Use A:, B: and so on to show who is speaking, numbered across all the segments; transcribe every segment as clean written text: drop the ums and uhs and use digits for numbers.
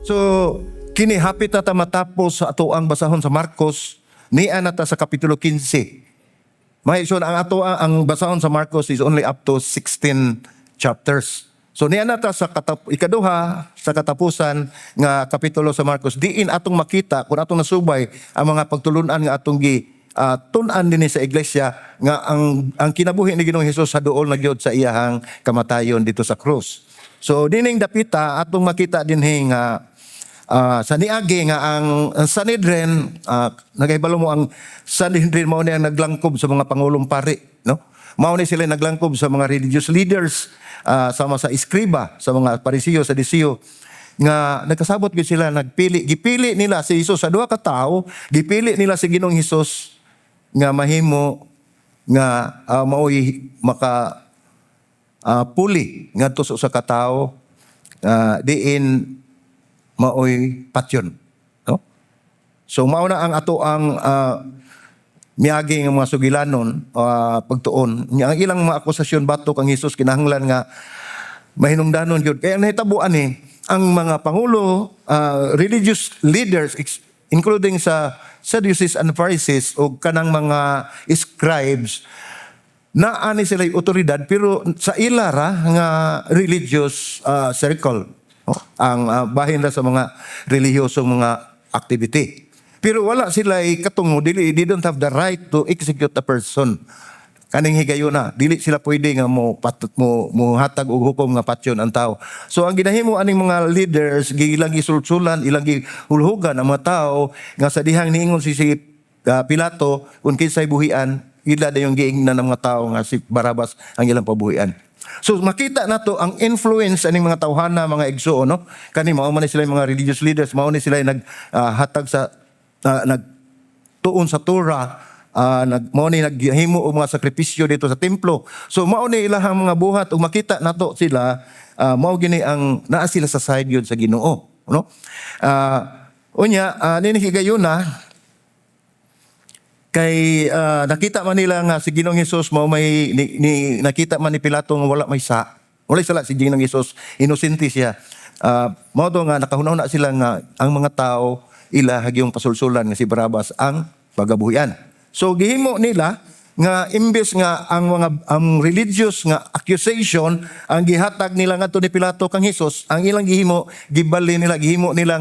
A: So kini hapit na ta matapos sa ato ang basahon sa Marcos, nia na ta sa kapitulo 15. May so ang ato ang basahon sa Marcos is only up to 16 chapters. So niya na ta sa ikaduha sa katapusan nga kapitulo sa Marcos, diin atong makita kung atong nasubay ang mga pagtulunan nga atong gi tun-an dinhi sa iglesia nga ang kinabuhi ni Ginoong Hesus sa duol na gyud sa iyahang kamatayon dito sa krus. So dining dapita atong makita dinhi nga sa niagi nga ang Sanhedrin, nagahibalo mo ang Sanhedrin mao ni ang naglangkob sa mga pangulong pari, no? Mao ni sila naglangkob sa mga religious leaders, sama sa eskriba, sa mga Parisiyo, sa Saduseo, nga nagkasabot gyud sila, nagpili, gipili nila si Jesus sa duha ka tawo, gipili nila si Ginoong Hesus nga mahimo nga maoy maka puli ngadto sa usa ka tawo diin maoy patyon, no? So mao na ang ato ang miagi nga mga sugilanon, pagtuon. Nya ang ilang mga akusasyon batok kang Hesus kinahanglan nga mahinungdanon gyud. Kaya ang nahitabo ani, ang mga pangulo, religious leaders, including sa Sadducees and Pharisees o kanang mga scribes, naa ni sila otoridad pero sa ila ra nga religious circle, no? Ang bahin ra sa mga relihiyosong mga activity, pero wala sila katungo, dili, they don't have the right to execute a person kaning higayuna. Dili sila pwede nga mo pat, mo mo hatag og hukom nga patyon ang tao. So ang ginahimo aning mga leaders, gilang gisulsulan, ilang gihulhugan ang mga tao nga sa dihang niingon si Pilato kung kinsay buhian, ila dayong giingnan ng mga tao nga si Barabas ang ilang pabuhian. So makita nato ang influence aning mga tawhana, mga igsuon, no? Kani mao man ni sila yung mga religious leaders, mao ni sila yung nag hatag sa nagtuon sa Torah, nag mao ni naghimo og mga sakripisyo dito sa templo. So mao ni ilahang mga buhat ug makita nato sila, mao gini ang naa sila sa side yun sa Ginoo, no? Unya nini higayuna kay nakita man nila nga si Ginoong Hesus mao may ni, nakita man ni Pilato nga wala may sa. Wala sala si Ginoong Hesus, inosente siya. Mao to nga nakahuna-huna sila nga ang mga tao ila hagyong pasulsulan nga si Barabas ang pagabuhian. So gihimo nila nga imbes nga ang mga ang religious nga accusation ang gihatag nila ngadto ni Pilato kang Hesus, ang ilang gihimo, gibali nila, gihimo nila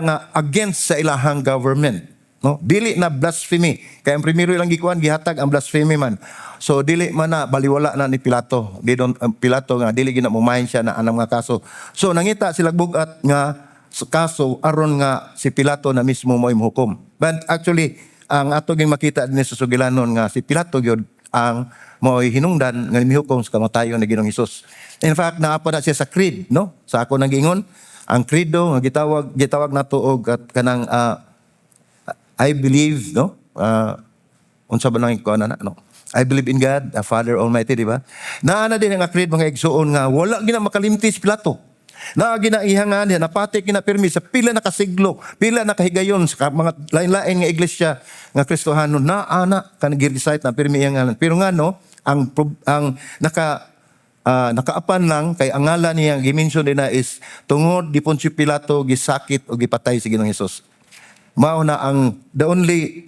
A: nga against sa ilahang government, no? Dili na blasphemy kay ang primero ilang gikuan, gihatag ang blasphemy man. So dili man na baliwala na ni Pilato. Di don't, Pilato nga dili gina mo siya na anang mga kaso. So nangita sila bugat nga kaso aron nga si Pilato na mismo mo hukom. But actually ang ato ging makita dinhi sa sugilanon nga si Pilato gyud ang mo'y hinungdan nga mihukom sa kamatayon ni Ginoong Hesus. In fact, naa pa na siya sa creed, no? Sa ako nang giingon, ang credo nga gitawag gitawag nato og at kanang I believe, no? Unsa ba nang ikuan na, no? I believe in God, the Father Almighty, di ba? Naa na din ang creed, mga igsuon, nga wala gina makalimti si Pilato. Naa gina ihangan niya, napati kina pirmi sa pila na kasiglo, pila na kahigayon sa mga lain-lain nga iglesia nga Kristohano, naa na kan gi-recite na pirmi iyang ngalan. Pero nga no, ang nakaapan lang kay ang ngalan niya gi-mention din na is tungod di Poncio Pilato gisakit o gipatay si Ginoong Hesus. Mao na ang the only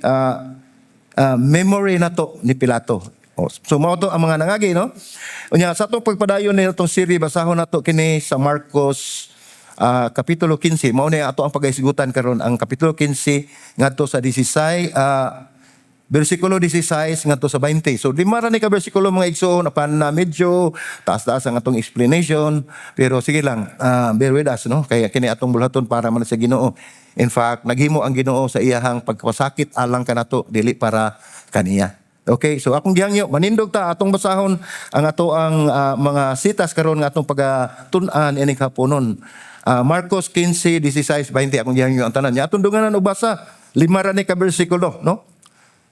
A: memory nato ni Pilato. Oh, so mao to ang mga nangagi, no? Unya sa atong pagpadayon ni atong series, basahon nato kini sa Marcos kapitulo 15. Mao ni ato ang pagahisgutan karon, ang kapitulo 15 ngadto sa 16, bersikulo 16 ngadto sa 20. So 5 ra ni ka bersikulo, mga igsoon, apan na medyo taas-taas ang atong explanation, pero sige lang, bear with us, no? Kaya kini atong bulhaton para man sa Ginoo. In fact, naghimo ang Ginoo sa iyahang pagpasakit alang kanato, dili para kaniya. Okay, so akong gihangyo, manindog ta, atong basahon ang ato ang mga sitas karon nga atong pagatun-an ining haponon. Marcos 15, 16, 20, akong gihangyo ang tanan. Nya atong dunganan og basa, 5 ra ni ka bersikulo, no?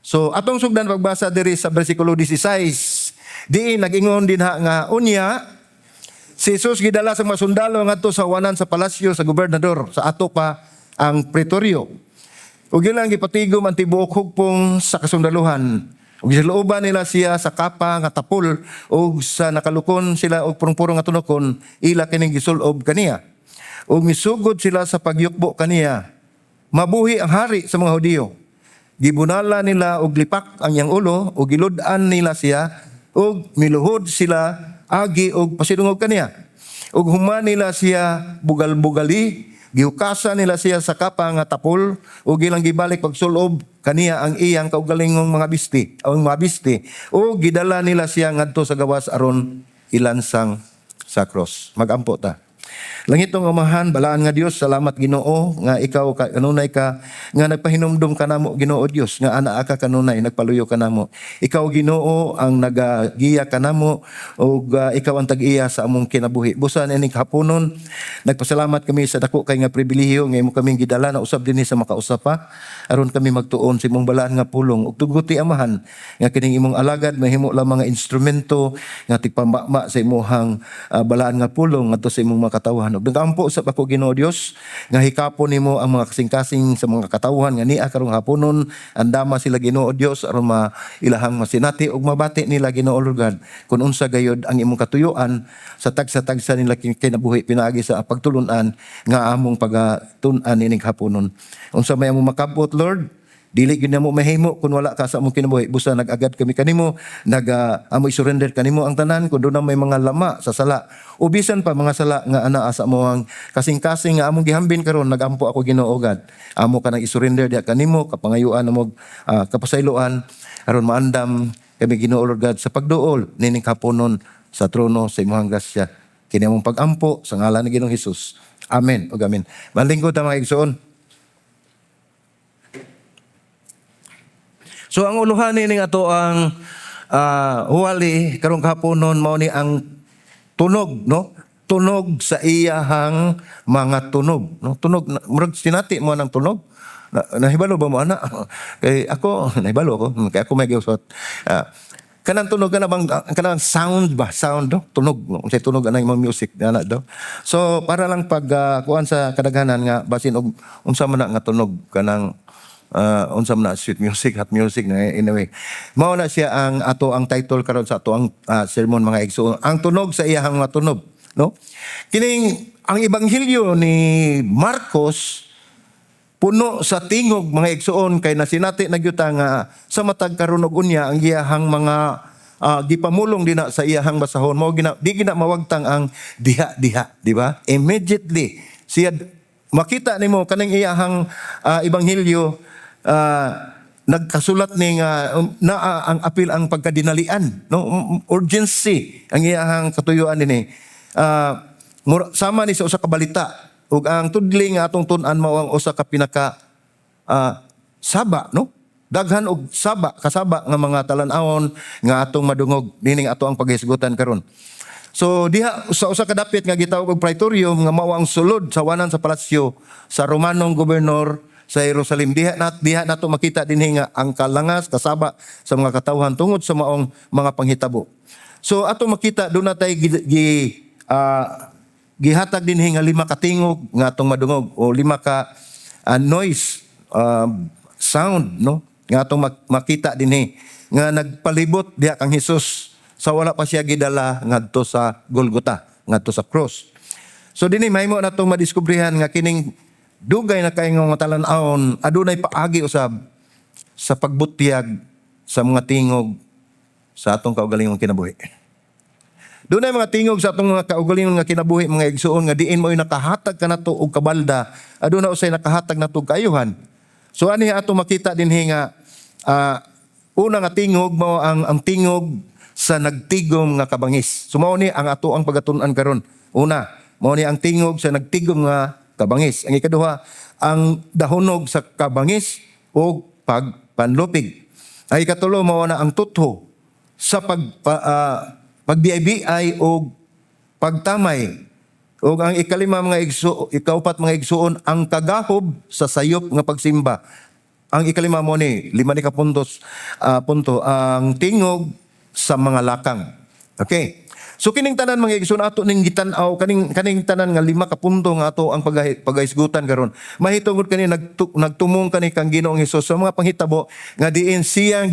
A: So atong sugdan pagbasa diri sa bersikulo 16. Diin nag-ingon dinha nga unya si Jesus gidala sa mga sundalo ngadto sa wanan sa palasyo sa gobernador, sa ato pa ang Pretorio. Ug ilang gipatigom ang tibuok hugpong sa kasundaluhan. Ug gisulooban nila siya sa kapa nga tapol ug sa nakalukon sila og purong-purong nga tunokon, ila kining gisulob kaniya. Ug misugod sila sa pagyukbo kaniya. "Mabuhi ang hari sa mga Hudiyo." Gibunala nila og lipak ang iyang ulo ug gilud-an nila siya ug miluhod sila agi og pasidungog kaniya. Ug human nila siya bugal-bugali, gihukasan nila siya sa kapa nga tapol ug ilang gibalik pagsulob kaniya ang iyang kaugalingong mga bisti, ang mga bisti, ug gidala nila siya ngadto sa gawas aron ilansang sa cross. Magampo ta. Langitnong Amahan, balaan nga Dios, salamat, Ginoo, nga ikaw ka kanunay ka nga nagpahinumdum kanamo, Ginoo Dios, nga anaa ka kanunay nagpaluyo kanamo. Ikaw, Ginoo, ang nagagiya kanamo ug ikaw ang tag-iya sa among kinabuhi. Busa niining haponon, nagpasalamat kami sa dako kay nga pribilehiyo nga imo kaming gidala na usab dinhi sa makausap pa aron kami magtuon sa imong balaan nga pulong. Ug tuguti, Amahan, nga kining imong alagad mahimo lang mga instrumento nga tigpamama sa imuhang balaan nga pulong ngadto sa imong mga katawhan. Ug nagampo sa ako, Ginoo Dios, nga hikapon nimo ang mga kasing-kasing sa mga katawhan nga nia karong haponon. Andama sila, Ginoo Dios, aron ma ilahang masinati ug mabati nila, Ginoo Lord God, kung unsa gayod ang imong katuyuan sa tagsa-tagsa nila kinabuhi pinaagi sa pagtulunan nga among pagatun-an ining haponon. Unsa may among makabot, Lord, dili gyud namo mahimo kung wala ka sa among kinabuhi. Busa nag-agad kami kanimo, nag amo i-surrender kanimo ang tanan. Kung doon may mga lama sa sala o bisan pa mga sala nga anaa sa among kasing-kasing nga among gihambin karon, nagampo ako, Ginoo God, amo ka nang i-surrender diha kanimo, kapangayuan mo, kapasayloan aron maandam kami, Ginoo Lord God, sa pagduol nining haponon sa trono sa imong grasya. Kini among pagampo sa ngalan ni Ginoong Hesus. Amen ug amen. Manlingkod ta, mga igsoon. So ang uluhan ning ato ang huwali karong kahaponon mao ni ang tunog, no? Tunog sa iyahang mga tunog, no? Tunog, murag sinati mo ng tunog. Nahibalo ba mo ana? Kay ako nahibalo ko, kay ako may giusot. Kanang tunog kana bang kanang sound ba? Sound, no? Tunog, no? Unsay tunog anang imong music ana do. So para lang pag kuan sa kadaghanan nga basin og unsa man na nga tunog kanang unsa man na sweet music, hot music na. Anyway, mao na siya ang ato ang title karon sa ato ang sermon, mga igsoon, ang tunog sa iyahang mga tunog, no? Kining ang ebanghelyo ni Marcos puno sa tingog, mga igsoon, kay nasinati na gyud ta nga sa matag karon ug unya ang iyahang mga gipamulong dina sa iyahang basahon mao gina di gina mawagtang ang diha-diha, di ba? Immediately siya makita nimo kaning iyahang ebanghelyo, nagkasulat ni nga naa ang apil ang pagkadinalian, no? Urgency ang iyahang katuyuan dinhi. Sama ni sa usa ka balita ug ang tudli nga atong tun-an mao ang usa ka pinaka saba, no? Daghan og saba, kasaba nga mga talan-awon nga atong madungog nining ato ang paghisgutan karon. So diha sa usa ka dapit nga gitawag og Praetorium nga mao ang sulod sa wanan sa palasyo sa Romanong gobernador sa Jerusalem. Diha nato makita dinhi nga ang kalangas kasaba sa mga katawhan tungod sa maong mga panghitabo. So ato makita doon na tay gihatag dinhi nga lima ka tingog nga atong madungog o lima ka noise, sound, no, nga atong makita dinhi nga nagpalibot diha kang Hesus sa wala pa siya gidala ngadto sa Golgota, ngadto sa cross. So dinhi mahimo natong madiskubrihan nga kining dugay na kay nga mga talan-awon adunay paagi usab sa pagbutyag sa mga tingog sa atong kaugalingong kinabuhi. Dunay mga tingog sa atong mga kaugalingon nga kinabuhi, mga igsuon, nga diin mo nakahatag kanato og kabalda, aduna usay nakahatag nato og kaayuhan. So ani ato makita dinhi nga una nga tingog mao ang tingog sa nagtigom nga kabangis. So mao ni ang ato ang pagatun-an karon. Una, mao ni ang tingog sa nagtigom nga kabangis. Ang ikaduha, ang dahunog sa kabangis o pagpanlupig. Ang ikatulo, mao na ang tutho sa pagbiay-biay o pagtamay. O ang ikalima, mga igso, ikaupat, mga igsuon, ang kagahob sa sayop nga pagsimba. Ang ikalima mo ni, lima ni ka puntos, punto, ang tingog sa mga lakang. Okay. So kining tanan, mga igsoon, ato ning gitan-aw kaning tanan nga lima ka punto nga ato ang pagahisgutan karon. Mahitungod kani nagtumong kani kang Ginoong Hesus sa mga panghitabo nga diin siya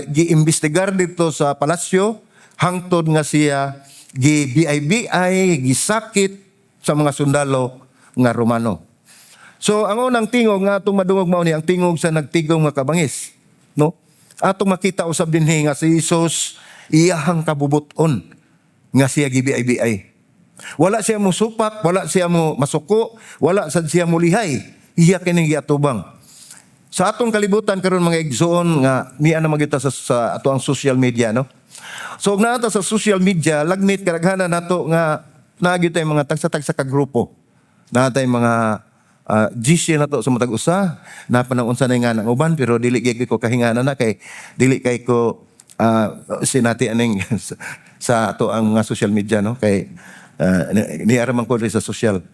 A: giimbestigar dito sa palasyo hangtod nga siya gi BIBI, gisakit sa mga sundalo nga Romano. So ang unang tingog nga atong madungog mao ni ang tingog sa nagtigom nga kabangis, no? Atong makita usab dinhi nga si Jesus, iyahang kabubuton nga siya gi-BIBI. Wala siya mo supak, wala siya mo masuko, wala sad siya mo lihay. Iya kining giatubang. Sa atong kalibutan karon, mga igsoon, nga niya na magyud ta sa ato ang social media, no? So ug naa ta sa social media, lagmit kadaghanan nato nga naa gyud tay mga tagsa-tagsa ka grupo. Naa tay mga GC na to sa matag usa, na pa unsa na nga ng uban, pero dili gyud ko kahingana na kay dili kay ko sinati aning sa ato ang mga social media, no, kay niara man ko diri sa social.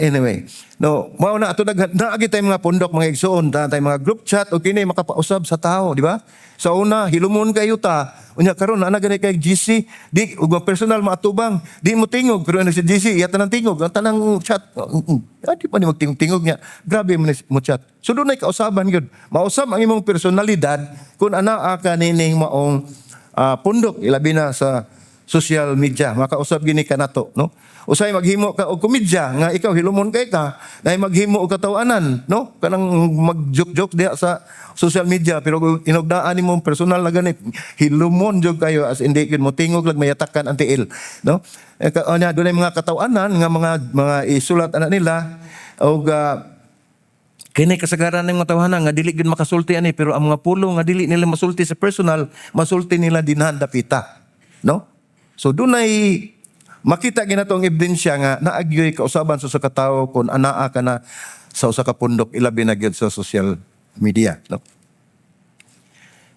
A: Anyway, no, mao na ato naa gyud tay mga pundok, mga igsoon, naa tay mga group chat o kini makapausab sa tao, di ba? Sa una hilumon kayo ta. Unya karon naa na gani kay GC, di ug mga personal maatubang, di mo tingog pero ano si GC iya tanang tingog, ang tanang chat. Di pa ni magtingog-tingog niya. Grabe mo ni mo chat. So dunay kausaban gyud. Mausab ang imong personalidad kung anaa ka nining maong pundok, ilabi na sa social media, makausab gini kanato, no? Usay maghimo ka og komedya nga ikaw hilumon kay ka, nay maghimo og katawanan, no, kanang mag-joke-joke diha sa social media, pero kung inugdaan nimo personal na gani, hilumon jud kayo, as hindi gyud mo tingog lag mayatakan ang tiil, no? Eh, anya dunay mga katawanan nga mga isulat ana nila og kini kasagaran ng mga tawhana nga dili gyud makasulti ani, pero ang mga pulong nga dili nila masulti sa personal, masulti nila dinhan dapita, no? So dunay makita ginato ang ebidensya nga naa gyoy kausaban sa usa ka tawo kung anaa ka na sa usa ka pundok, ilabi na gyud sa social media, no?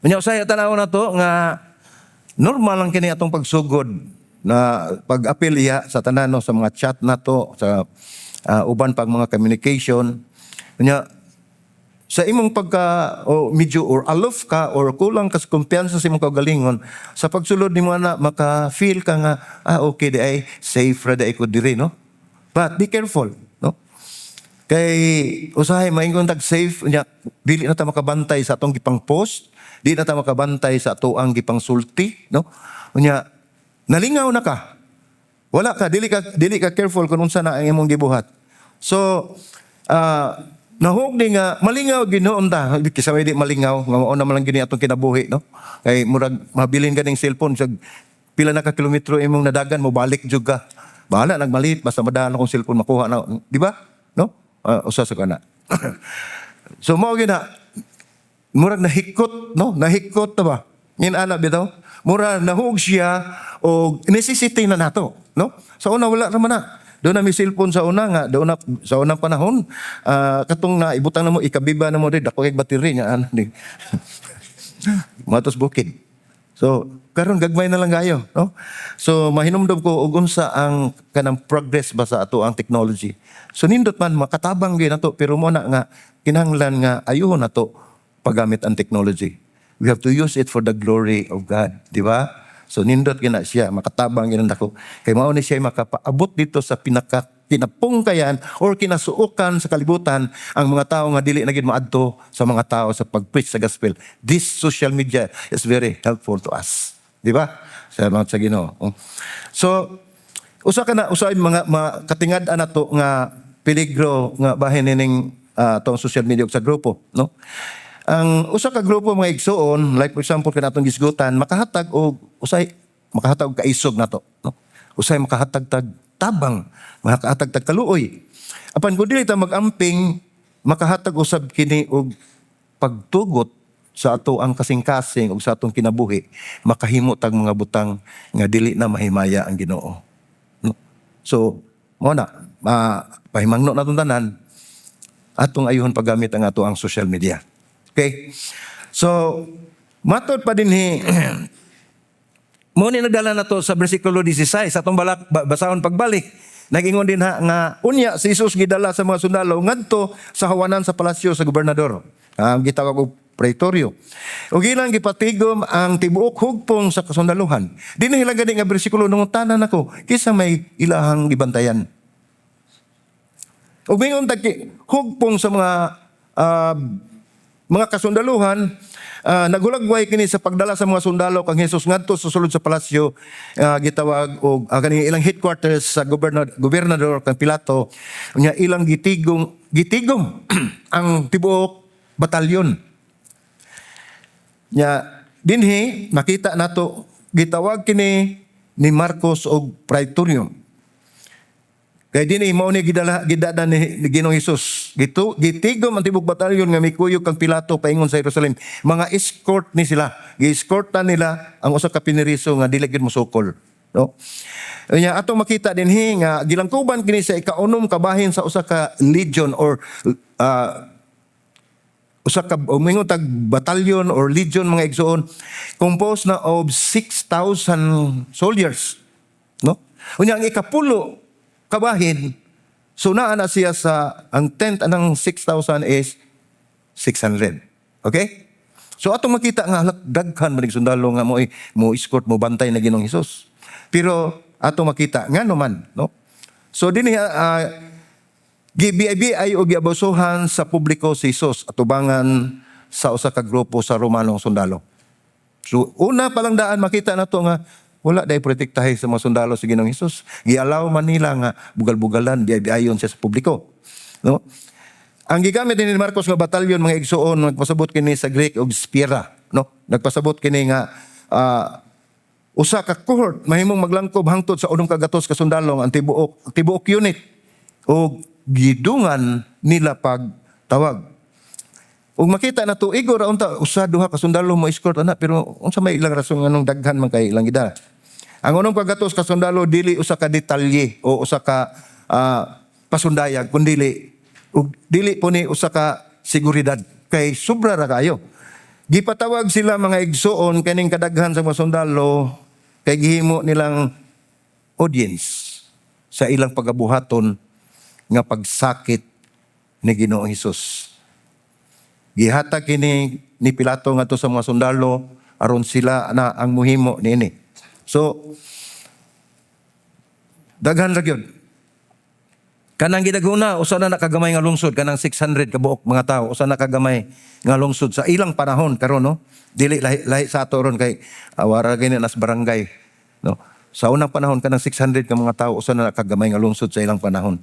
A: Unya usay tan-aw na to nga normal lang kini atong pagsugod na pag-apil iya sa tanan, no, sa mga chat nato, sa uban pag mga communication. Unya sa imong pagka o medyo or aloof ka or kulang ka sa kumpiyansa sa imong kaugalingon, sa pagsulod nimo ana maka-feel ka nga, "Ah, okay di ay, safe ra di ay ko diri," no? But be careful, no, kay usahay maingon tag safe, unya dili na ta makabantay sa atong gipang post, di na ta makabantay sa atoang gipang sulti, no? Unya nalingaw na ka, wala ka dili ka careful kung unsa na ang imong gibuhat. So nahug ni nga malingaw ginoon ta, kisa may di malingaw nga mao naman lang gini atong kinabuhi, no? Kay murag mabilin ka ning cellphone sa pila na ka kilometro imong nadagan, mo balik jud ka, bahala nagmalit, basta madaan akong cellphone, makuha na, di ba, no? Usa sa kana. So mao gina murag nahikot, no, nahikot na ba ngin ana bitaw, mura nahug siya og necessity na nato, no? Sa una wala raman na doon na may cellphone. Sa una nga doon na sa unang panahon, katong na ibutang na mo, ikabiba na mo di dako kay battery niya ana di matos bukid. So karon gagmay na lang kayo, no? So mahinumdom ko og unsa ang kanang progress ba sa ato ang technology. So nindot man, makatabang gyud nato, pero mo na nga kinahanglan nga ayuhon nato paggamit ang technology. We have to use it for the glory of God, di ba? So nindot gyud na siya, makatabang gyud nako. Kay mao ni siya makapaabot dito sa pinaka kinapungkayan or kinasuokan sa kalibutan, ang mga tao nga dili na gid maadto sa mga tao sa pag-preach sa gospel. This social media is very helpful to us. Di ba? Salamat sa Ginoo. Oh. So usa ka na usa mga katingad-an nato nga peligro nga bahin nining atong social media ug sa grupo, no? Ang usa ka grupo, mga igsuon, like for example kanatong gisgutan, makahatag og usay makahatag og kaisog nato, no? Usay makahatag tag tabang, makahatag tag kaluoy. Apan kung dili ta mag-amping, makahatag usab kini og pagtugot sa ato ang kasing-kasing ug sa atong kinabuhi, makahimo tag mga butang nga dili na mahimaya ang Ginoo. No? So, mo na, pahimangno natong tanan, atong ayuhon paggamit ang ato ang social media. Okay? So, matod pa dinhi, mo ni nagdala na to sa bersikulo 16 sa atong basahon pagbalik. Nagingon din ha nga unya si Jesus gidala sa mga sundalo ngadto sa hawanan sa palasyo sa gobernador. Ang gitawag og Pretorio. Ug ilang gipatigom ang tibuok hugpong sa kasundaluhan. Dinhi lang gani nga bersikulo, nangutana nako kinsa may ilahang gibantayan. Ug mingon tag hugpong sa mga kasundaluhan, naghulagway kini sa pagdala sa mga sundalo kang Jesus ngadto sa sulod sa palasyo, gitawag og kaning ilang headquarters sa gobernador kang Pilato. Nya ilang gitigom ang tibuok batalyon. Nya dinhi makita nato, gitawag kini ni Marcos og Praetorium. Kay dinhi mao ni gidala gidada ni Ginoong Hesus. Gitigom ang tibok batalyon nga mikuyog kang Pilato paingon sa Jerusalem. Mga escort ni sila. Gi-escortan nila ang usa ka piniriso nga dili gyud mosukol. No? Nya atong makita dinhi nga gilangkuban kini sa ikaunom ka bahin sa usa ka legion or usa ka, umingon tag batalyon or legion, mga igsoon, composed na of 6,000 soldiers, no? Unya ang ikapulo kabahin, so naa na siya sa ang tenth anang 6,000 is 600. Okay, so atong makita nga halak, daghan man sundalo nga mo escort, mo bantay na Ginoong Hesus. Pero atong makita ngano man, no? So dinhi gibiay-biay o giabusuhan sa publiko si Jesus atubangan sa usa ka grupo sa Romanong sundalo. So una pa lang daan, makita nato nga wala dai protektahe sa mga sundalo si Ginoong Hesus. Gialaw man nila nga bugal-bugalan, biay-biayon siya sa publiko. No? Ang gigamit ni Marcos nga batalyon, mga igsoon, nagpasabot kini sa Greek og spira, no? Nagpasabot kini nga usa ka cohort mahimong maglangkob hangtod sa 600 ka sundalo, ang tibuok tibuok unit, og gidungan nila pagtawag. Ug makita na to, igo ra unta usa duha ka sundalo mo escort ana, pero unsa may ilang rason nganong daghan man kay ilang gidala? Ang 600 ka sundalo dili usa ka detalye o usa ka pasundayag, kundili ug dili po ni usa ka seguridad kay sobra ra kayo. Gipatawag sila, mga igsoon, kaning kadaghan sa mga sundalo kay gihimo nilang audience sa ilang pagabuhaton nga pagsakit ni Ginoong Hesus. Gihatag kini ni Pilato ngadto sa mga sundalo aron sila na ang muhimo niini. So daghan ra gyud. Kanang gidaguna, usa na nakagamay nga lungsod, kanang 600 kabuok mga tao, usa na kagamay nga lungsod sa ilang panahon karon, no. Dili lahi, lahi sa ato ron kay wara gani nas barangay, no. Sa unang panahon, kanang 600 ka mga tao, usa na kagamay nga lungsod sa ilang panahon.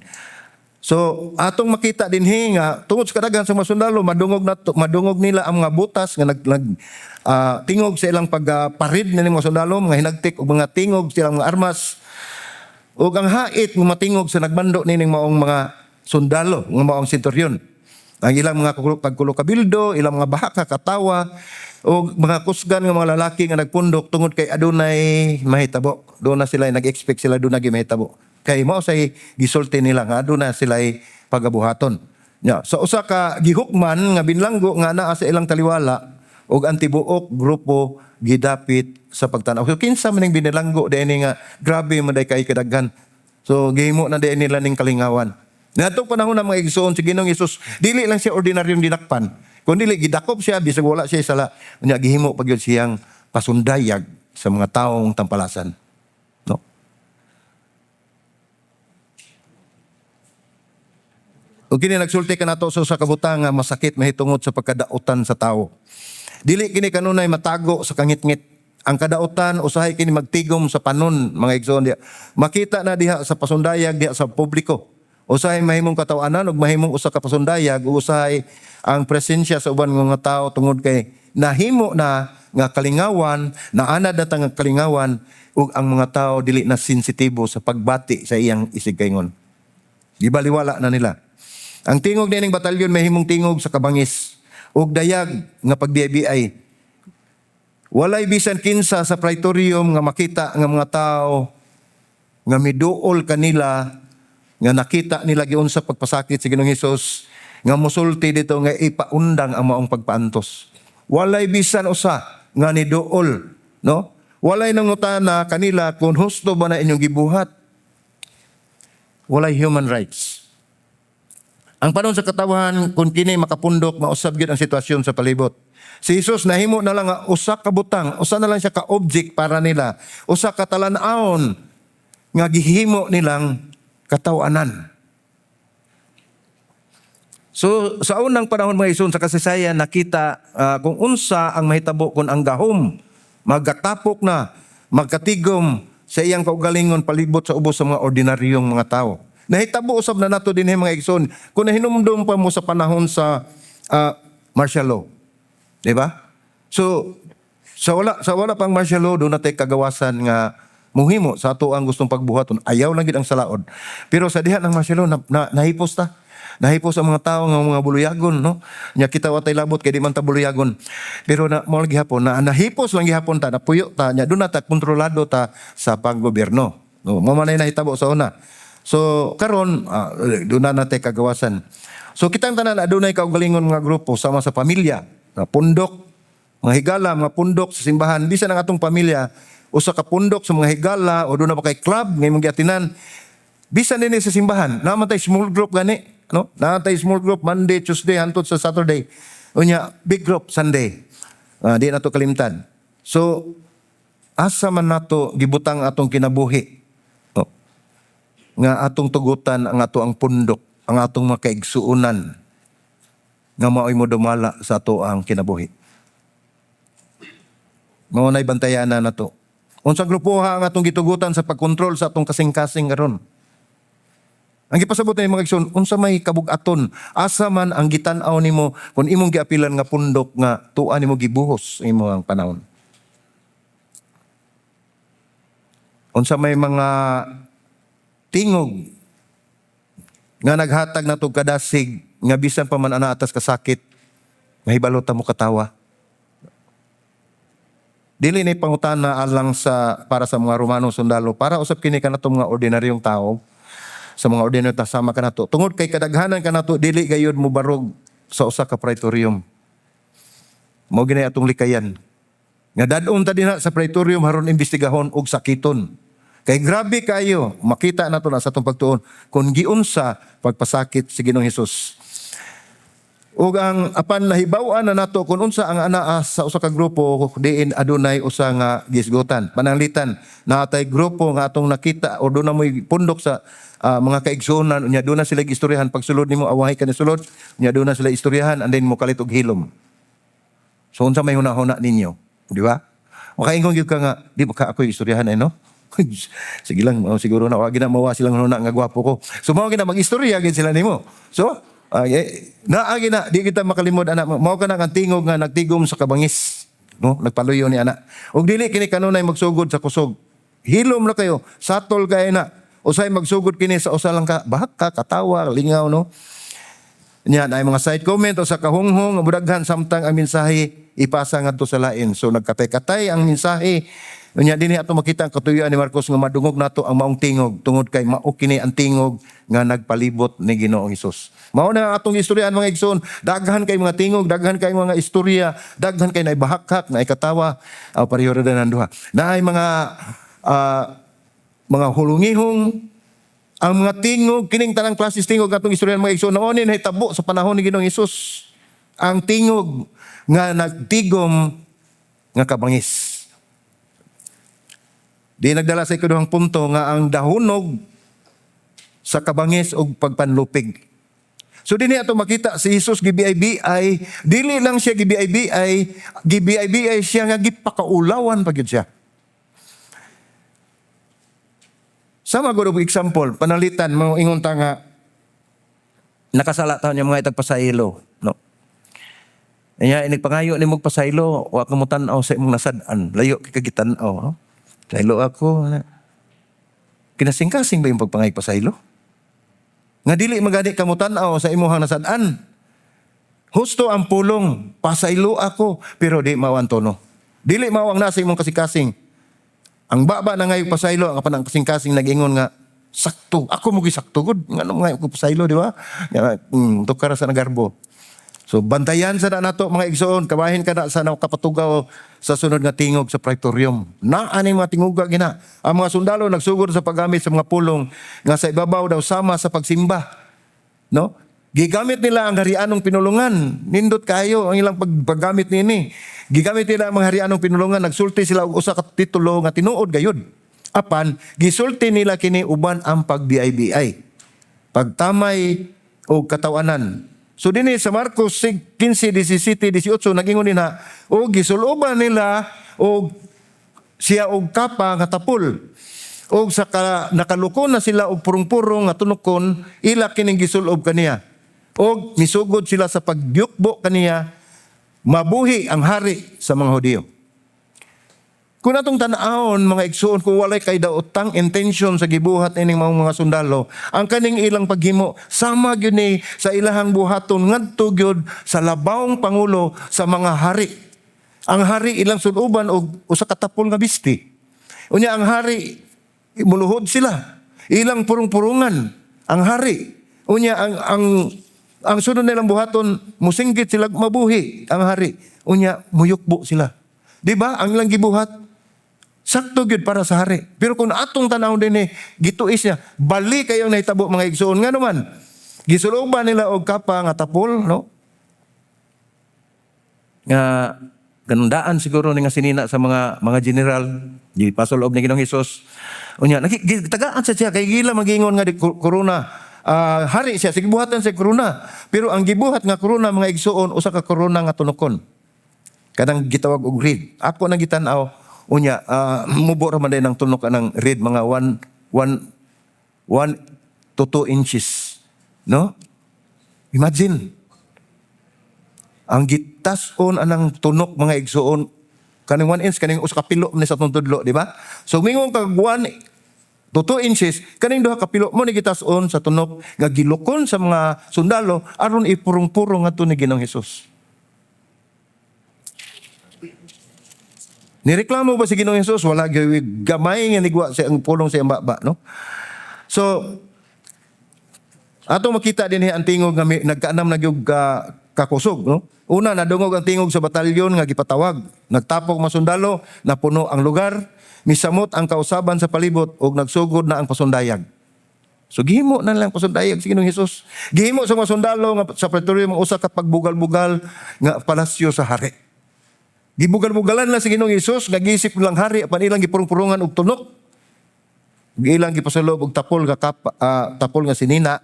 A: So atong makita dinhi nga tungod sa kadaghan sa mga sundalo, madungog nila ang mga butas nga nag, nag tingog sa ilang pagparid uh, mga sundalo, mga hinagtik ug mga tingog silang mga armas ug ang hait nga matingog sa nagmando nining maong mga sundalo nga maong senturyon. Ang ilang mga pagkulo kabildo, ilang mga bahaka katawa ug mga kusgan nga mga lalaki nga nagpundok tungod kay adunay mahitabo. Doon na sila nag-expect, sila doon na mahitabo. Kay mao say gisulti nila nga aduna sila pagabuhaton. Nya, sa usa ka gihukman nga binlanggo nga naa sa ilang taliwala ug ang tibuok grupo gidapit sa pagtan-aw. So kinsa man ning binilanggo diay nga grabe man day kay kadaghan? So gihimo na diay nila ning kalingawan. Ngadtong panahon ng mga igsoon, si Ginoong Hesus dili lang siya ordinaryong dinakpan. Kun dili gidakop siya bisag wala siya sala, unya gihimo pa gyud siyang pasundayag sa mga taong tampalasan. No? Ug kini nagsulti kanato sa usa ka butang nga masakit mahitungod sa pagkadautan sa tawo. Dili kini kanunay matago sa kangitngit. Ang kadautan usahay kini magtigom sa panon, mga igsoon, diha. Makita na diha sa pasundayag, diha sa publiko. Usahay mahimong katawanan ug mahimong usa ka pasundayag ug usahay ang presensya sa uban nga mga tao tungod kay nahimo na nga kalingawan, naanad na ta nga kalingawan ug ang mga tao dili na sensitibo sa pagbati sa iyang isigkaingon. Gibaliwala na nila. Ang tingog nining batalyon mahimong tingog sa kabangis ug dayag nga pagbiay. Walay bisan kinsa sa praetorium nga makita nga mga tao nga miduol kanila nga nakita nila giunsa pagpasakit sa Ginoong Hesus nga musulti dito nga ipaundang ang maong pagpaantos. Walay bisan usa nga niduol, no? Walay nangutana kanila kung husto ba na inyong gibuhat. Walay human rights. Ang panon sa katawan, kung kini makapundok, mausab gyud ang sitwasyon sa palibot. Si Jesus nahimo na lang nga usa ka butang, usa na lang siya ka object para nila, usa ka talan-awon nga gihimo nilang katawanan. So sa unang panahon, mga igsoon, sa kasaysayan, nakita kung unsa ang mahitabo kung ang gahom magatapok na magkatigom sa iyang kaugalingon palibot sa ubos sa mga ordinaryong mga tao. Nahitabo usab na nato dinhi, mga igsoon, kung nahinumdum pa mo sa panahon sa martial law. Di ba? So sa wala pang martial law, duna tay kagawasan nga muhimo sa ato ang gustong pagbuhaton. Ayaw lang gid ang salaod. Pero sa diha ng martial law na, nahipos ta. Nahipos ang mga tao nga mga buluyagon, no? Nya kita wa tay labot kay di man ta buluyagon. Pero na mao lang gihapon na nahipos lang gihapon ta, napuyo ta, nya duna ta kontrolado ta sa panggobyerno. No, mao man ay nahitabo sa una. So karon duna na tay kagawasan. So kitang tanan adunay kaugalingon nga grupo sama sa pamilya, na pundok, mga higala, mga pundok sa simbahan, bisan ang atong pamilya, usa ka pundok sa mga higala o duna pa kay club nga imong giatinan. Bisan dinhi sa simbahan, naa man tay small group gani, no? Naa tay small group Monday, Tuesday hantod sa Saturday. Unya big group Sunday. Di na to kalimtan. So asa man nato gibutang atong kinabuhi? No? Nga atong tugutan ang ato ang pundok, ang atong mga kaigsuonan nga mao'y modumala sa ato ang kinabuhi. Mao na'y bantayan na nato. Unsa grupoha ang atong gitugutan sa pagkontrol sa atong kasing-kasing karon? Ang gipasabot ni mga igsoon, unsa may kabug-aton, asa man ang gitan-aw nimo kung imong giapilan nga pundok nga tuwa nimo gibuhos ang imong panahon? Unsa may mga tingog nga naghatag nato kadasig nga bisan pa man ana atas kasakit, mahibalo ta mo katawa? Dili ni pangutana alang sa para sa mga Romanong sundalo, para usab kini kanato mga ordinaryong tao, sa mga ordinaryo ta sama kanato. Tungod kay kadaghanan kanato dili gayud mo barog sa usa ka praetorium. Mao gini atong likayan. Nga dad-on ta dinha sa praetorium haron imbestigahon og sakiton. Kay grabe kayo, makita nato na sa atong pagtuon kung giunsa pagpasakit si Ginoong Hesus. Ug ang apan nahibaw-an na nato kung unsa ang anaa sa usa ka grupo diin adunay usa nga gisgutan. Pananglitan naatay grupo nga atong nakita o duna mo'y pundok sa mga kaigsuonan, unya duna sila istoryahan. Pagsulod nimo, awahi ka ni sulod, unya duna sila istoryahan and then mo kalit og hilom. So unsa may hunahuna ninyo, di ba? Makaingon gyud ka nga di ba ka ako istoryahan ay, no? Sige lang, oh, siguro na wa gina mawa silang huna nga gwapo ko. So mao gina mag-istorya gid sila nimo. So naa gina di kita makalimod ana, mao kana ang tingog nga nagtigom sa kabangis, no? Nagpaluyo ni ana. Ug dili kini kanunay magsugod sa kusog. Hilom na kayo, satol kay na. Usay magsugod kini sa usa lang ka bahak ka katawa, lingaw, no? Nya na mga side comment o sa kahunghong nga samtang ang mensahe ipasa ngadto sa lain. So nagkatay-katay ang mensahe. Unya dinhi ato makita ang katuyuan ni Marcos nga madungog nato ang maong tingog tungod kay mao kini ang tingog nga nagpalibot ni Ginoong Hesus. Mao na ang atong istoryahan, mga igsoon, daghan kay mga tingog, daghan kay mga istorya, daghan kay naibahak-hak, naikatawa, pareho ra ang duha. Naay mga hulungihong ang mga tingog, kining tanang klases tingog atong istoryahan, mga igsoon, mao ni nahitabo sa panahon ni Ginoong Hesus. Ang tingog nga nagtigom nga kabangis. Di nagdala sa ikaduhang punto nga ang dahunog sa kabangis og pagpanlupig. So dinhi ato makita si Jesus gibiay-biay, dili lang siya gibiay-biay, gibiay-biay siya nga gipakaulawan pa gyud siya. Sama gud og example, panalitan mo ingon ta nga nakasala ta niya mga itagpasaylo, no? Nya inig pangayo nimo pasaylo, wa ka mo tan-aw sa imong nasad-an, layo kay kagitan-aw, no? Saylo ako. Na. Kinasing-kasing ba yung pagpangay pasaylo? Nga dili magani ka mo tan-aw sa imong nasad-an. Husto ang pulong, pasaylo ako, pero di mao ang tono. Dili mao ang nasa imong kasing-kasing. Ang baba na ngayon pasaylo, ang apan ang kasing-kasing nag-ingon nga, sakto, ako mo sakto gud. Ngano mga ko pasaylo, di ba? Nga, tukara sa nagarbo. So bantayan sa na nato, mga igsoon, kabahin ka na sa kapatugaw sa sunod nga tingog sa praetorium. Naa ni mga tinguga gina. Ang mga sundalo nagsugod sa paggamit sa mga pulong nga sa ibabaw daw sama sa pagsimba. No? Gigamit nila ang harianong pinulungan. Nindot kayo ang ilang paggamit niini. Gigamit nila ang mga harianong pinulungan, nagsulti sila og usa ka titulo nga tinuod gayud. Apan gisulti nila kini uban ang pagbiay-biay, pagtamay o katawanan. So dinhi sa Marcos 15, 17, 18, nagingon nila o gisuloban nila og siya og kapa nga tapol. Og sa ka, nakalukon na sila og purong-purong nga tunukon, ila kining gisulob kaniya. Og misugod sila sa pagyukbo kaniya, "Mabuhi ang hari sa mga Hudiyo." Kung atong tan-awon, mga igsuon, kung walay kay daotang intention sa gibuhat ining mga sundalo, ang kaning ilang paghimo sama gyud ni sa ilahang buhaton ngadto gyud sa labawng pangulo sa mga hari. Ang hari ilang suluban og usa ka tapol nga bisti. Unya ang hari muluhod sila. Ilang purong-purungan ang hari. Unya ang sunod nilang buhaton, musinggit sila, "Mabuhi ang hari." Unya muyukbo sila. Di ba? Ang ilang gibuhat sakto gyud para sa hari. Pero kung atong tan-aw din eh, gituis niya, bali kayong nahitabo, mga igsuon. Nga naman, gisuloban nila og kapa nga tapol, no? Nga ganundaan siguro ni nga sinina sa mga general, di pasulob ni Ginoong Hesus. Unya, tagaan sa siya kay gila magingon nga di corona. Ah, hari siya, sige buhatan sa corona. Pero ang gibuhat nga corona, mga igsuon, usa ka corona nga tunokon. Kanang gitawag og reed. Ako nang gitan-aw unya, mubo ra man din ang tunok anang reed, mga 1 1 1 to 2 inches, no? Imagine ang gitas-on anang tunok, mga igsuon, kaning 1 inch, kaning usa ka pilo ni sa atong tudlo, di ba? So mingon kag 1 to 2 inches, kaning duha ka pilo mo ni gitas-on sa tunok nga gilukon sa mga sundalo aron ipurong-purong ngadto ni Ginoong Hesus. Nireklamo ba si Ginoong Hesus? Wala gyud, gamay nga nigwa sa ang pulong sa iyang baba, no? So ato makita din ang tingog nga nagkaanam na gyud ka, kakusog, no? Una, nadungog ang tingog sa batalyon nga gipatawag. Nagtapok mga sundalo, napuno ang lugar, misamot ang kausaban sa palibot ug nagsugod na ang pasundayag. So gihimo na lang pasundayag si Ginoong Hesus. Gihimo sa mga sundalo nga sa Pretoria mga usa ka pagbugal-bugal nga palasyo sa hari. Gibugal-bugalan na si Ginoong Hesus nga gisip lang hari apan ilang gipurong-purungan og tunok. Ug ilang gipasulob og tapol nga tapol nga sinina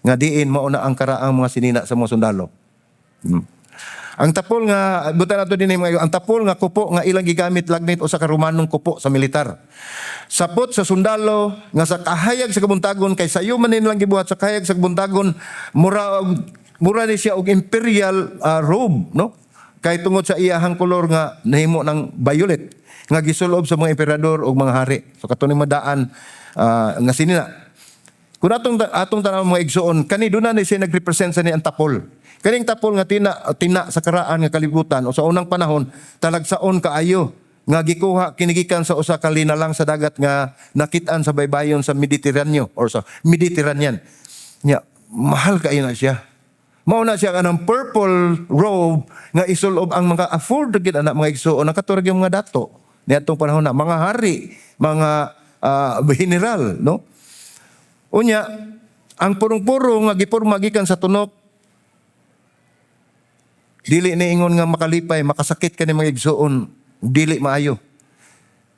A: nga diin mao na ang karaang mga sinina sa mga sundalo. Ang tapol nga butan nato dinhi mga, ang tapol nga kupo nga ilang gigamit lagnit usa ka Romanong kupo sa militar. Sapot sa sundalo nga sa kahayag sa kabuntagon, kay sayo man nilang gibuhat sa kahayag sa kabuntagon, mura ni siya og imperial robe, no? Kay tungod sa iyahang kolor nga nahimo ng violet nga gisulob sa mga emperador ug mga hari. So kato ni madaan nga sinina. Kung atong tan-aw, mga igsuon, kani doon na ni siya nagrepresent sa ni ang tapol. Kaning tapol nga tina tina sa karaan nga kalibutan o sa unang panahon, talagsaon kaayo nga gikuha kinigikan sa usa ka linalang sa dagat nga nakit-an sa baybayon sa Mediterraneo or sa Mediterranean. Nya, mahal kaayo na siya. Mao na siya kanang purple robe nga isulob ang mga afford gid ana, mga igsuon, ang kato yung mga dato niadtong panahon na mga hari, mga general, no? Unya, ang purong-purong nga gipurma gikan sa tunok, dili ni ingon nga makalipay, makasakit kani, mga igsuon, dili maayo.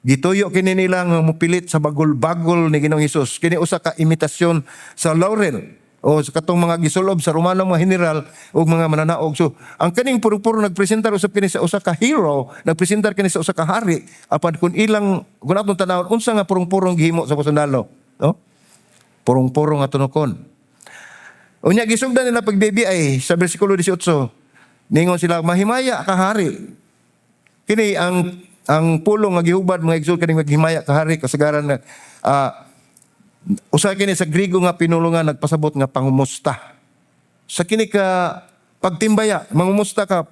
A: Gituyo kini nila nga mupilit sa bagol-bagol ni Ginoong Hesus. Kini usa ka imitasyon sa laurel o sa katong mga gisulob sa Romano mga general o mga mananaog. So, ang kaning purong-puro nagpresentar usab kini sa usa ka hero, nagpresentar kini sa usa ka hari. Apan kung atong tan-awon unsa nga purong-purong gihimo sa sundalo, no? Purong-purong nga tunokon. Unya gisugdan nila pagbibiay sa bersikulo 18. Ningon sila, "Mahimaya ka, hari." Kini ang pulong nga gihubad, mga igsoon, kaning "maghimaya ka, hari," kasagaran na usa kini sa Grigo nga pinulungan nagpasabot nga pangumusta. Sa kini ka pagtimbaya, mangumusta ka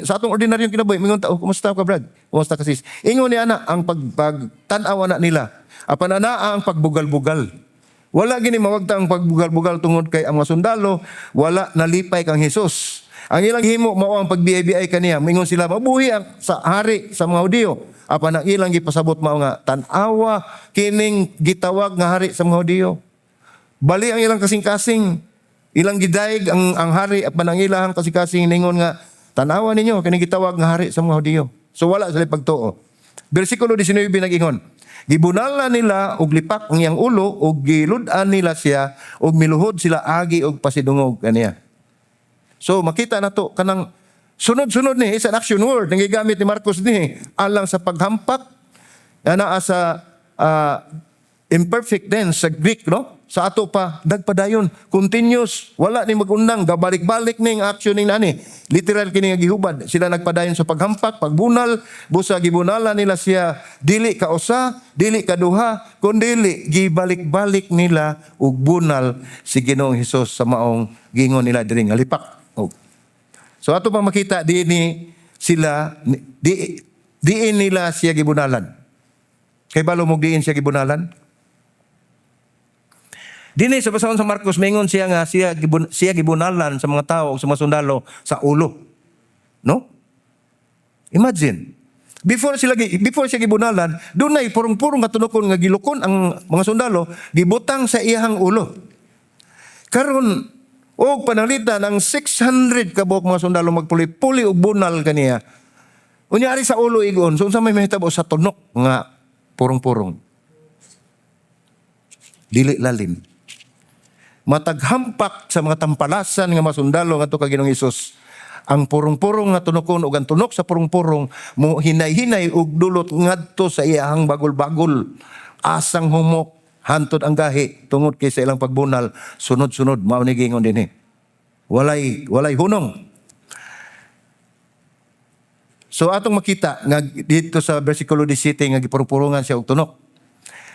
A: sa atong ordinaryong kinabuhi, mingon ta, "Oh, kumusta ka, Brad? Kumusta ka, sis?" Ingon ni ana ang pagtan-aw ana nila. Apan ana ang pagbugal-bugal. Wala gini mawagta ang pagbugal-bugal tungod kay ang mga sundalo wala nalipay kang Hesus. Ang ilang himo mao ang pagbiay-biay kaniya. Mingon sila, "Mabuhi ang sa hari sa mga Hudiyo." Apan ang ilang gipasabot mao nga tan-awa kining gitawag nga hari sa mga Hudiyo. Bali ang ilang kasing-kasing. Ilang gidayeg ang hari apan ang ilahang kasikasing ningon nga, "Tanawa ninyo kini gitawag nga hari sa mga Hudiyo." So wala sila pagtuo. Bersikulo 19 nag-ingon, gibunalan nila og lipak ang iyang ulo ug gilud-an nila siya ug miluhod sila agi og pasidungog kaniya. So makita na to kanang sunod-sunod ni is an action word ang gigamit ni Marcos ni alang sa paghampak nga naa sa imperfect tense sa Greek, no? Sa ato pa nagpadayon, continuous, wala ni magundang, gabalik-balik ning action ning nani. Literal kini nga gihubad. Sila nagpadayon sa paghampak, pagbunal, busa gibunalan nila siya dili ka usa, dili ka duha, kundili gibalik-balik nila og bunal si Ginoong Hesus sa maong gingon nila diri nga lipak. Og so ato pang makita di ni sila di diin nila siya gibunalan. Kay balo mo diin siya gibunalan? Dinhi sa basahon sa Marcos, maingon siya nga siya gibunalan sa mga tao o sa mga sundalo sa ulo. No? Imagine. Before siya gibunalan, dunay purong-purong nga tunokon nga gilukon ang mga sundalo, gibutang sa iyahang ulo. Karon og pananglitan ang 600 ka buok mga sundalo magpuli-puli og bunal kaniya. Unya ari sa ulo igon, so unsa may mahitabo sa tunok nga purong-purong? Dili lalim. Matag hampak sa mga tampalasan nga mga sundalo ngadto kay Ginoong Hesus, ang purong-purong nga tunokon ug ang tunok sa purong-purong mo hinay-hinay og dulot ngadto sa iyahang bagol-bagol. Asang humok hantod ang gahi tungod kay sa ilang pagbunal sunod-sunod, mao ni gingon dinhi. Walay hunong. So atong makita nga dito sa versikulo 17 nga gipurong-purungan siya og tunok.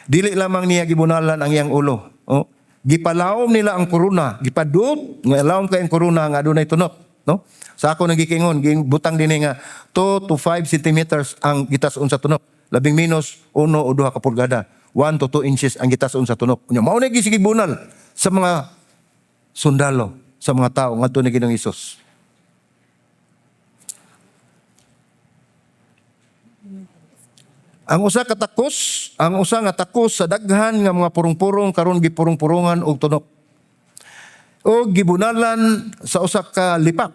A: Dili lamang niya gibunalan ang iyang ulo. Oh, gipalawom nila ang korona, gipadut nga lawom kay ang korona nga adunay tunok, no? Sa ako nagikingon, butang dinhi nga 2 to 5 centimeters ang gitason sa tunok. Labing minus 1 o 2 ka pulgada. 1 to 2 inches ang gitason sa tunok. Unya mao na gisige bunal sa mga sundalo, sa mga tao ngadto ni Ginoong Hesus. Ang usa nga takos sa daghan nga mga purong-purong karon gipurong-purungan og tunok. O gibunalan sa usa ka lipak.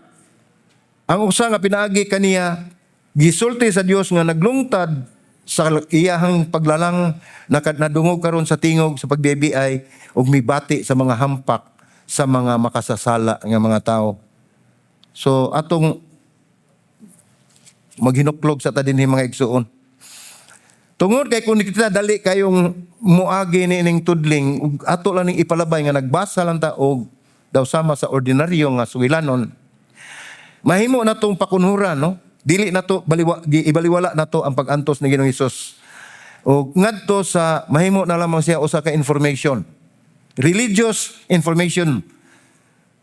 A: Ang usa nga pinaagi kaniya gisulti sa Dios nga naglungtad sa iyahang paglalang nadungog karon sa tingog sa pagbibiay ug mibati sa mga hampak sa mga makasasala nga mga tao. So atong maghinuklog sa ta dinhi, mga igsuon. Tungod kay kung kita dali kayong muagi ni ining tudling ug ato lang ning ipalabay nga nagbasa lang ta og daw sama sa ordinaryo nga sugilanon, mahimo na tong pakunhuran, no? Dili na to ibaliwala na to ang pag-antos ni Ginoong Hesus. O ngadto sa mahimo na lamang siya usa ka information. Religious information.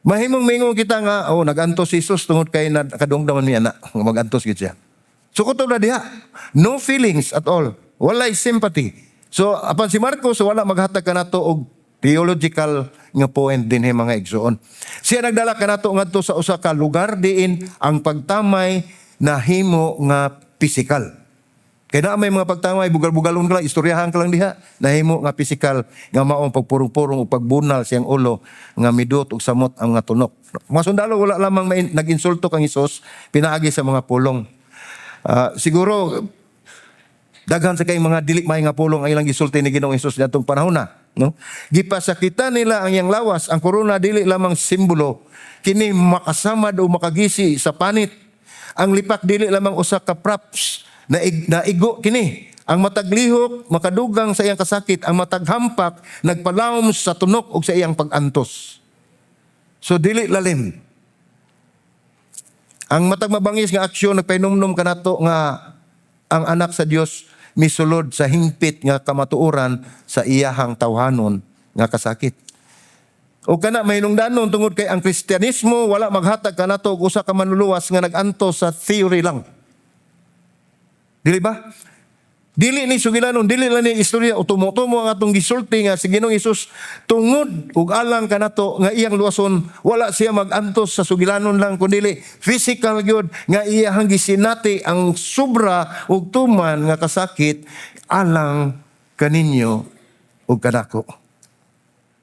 A: Mahimong mingon kita nga, "Oh, nagantos si Jesus tungod kay nakadungog naman niya na magantos gid siya." So kutob na diha. No feelings at all. Walay sympathy. So apan si Marcos wala maghatag kanato og theological nga point dinhi, mga igsoon. Siya nagdala kanato ngadto sa usa ka lugar diin ang pagtamay nahimo nga physical. Kay naa may mga pagtamay bugal-bugalon ka lang, istoryahan ka lang diha, nahimo nga physical nga maong pagpurong-purong o pagbunal siyang ulo nga midot og samot ang nga tunok. Mga sundalo wala lamang nag-insulto kang Hesus pinaagi sa mga pulong. Siguro daghan sa kay mga dili may nga pulong ang ilang gisulti ni Ginoong Hesus niadtong panahon na, no? Gipasakitan nila ang iyang lawas. Ang korona dili lamang simbolo, kini makasamad o makagisi sa panit. Ang lipak dili lamang usa ka props na naigo kini. Ang matag lihok makadugang sa iyang kasakit, ang matag hampak nagpalawom sa tunok og sa iyang pag-antos. So dili lalim. Ang matag mabangis nga aksyon nagpahinumdom kanato nga ang anak sa Dios misulod sa hingpit nga kamatuoran sa iyahang tawhanon nga kasakit. O kana mahinungdanon tungod kay ang Kristyanismo wala maghatag kanato og usa ka manluluwas nga nag-antos sa theory lang. Dili ba? Dili ni sugilanon, dili lang ni istorya o tumo-tumo ang atong gisulti nga si Ginoong Hesus tungod ug alang kanato nga iyang luwason, wala siya mag-antos sa sugilanon lang kundi physical gyud nga iyahang gisinati ang sobra ug tuman nga kasakit alang kaninyo ug kanako.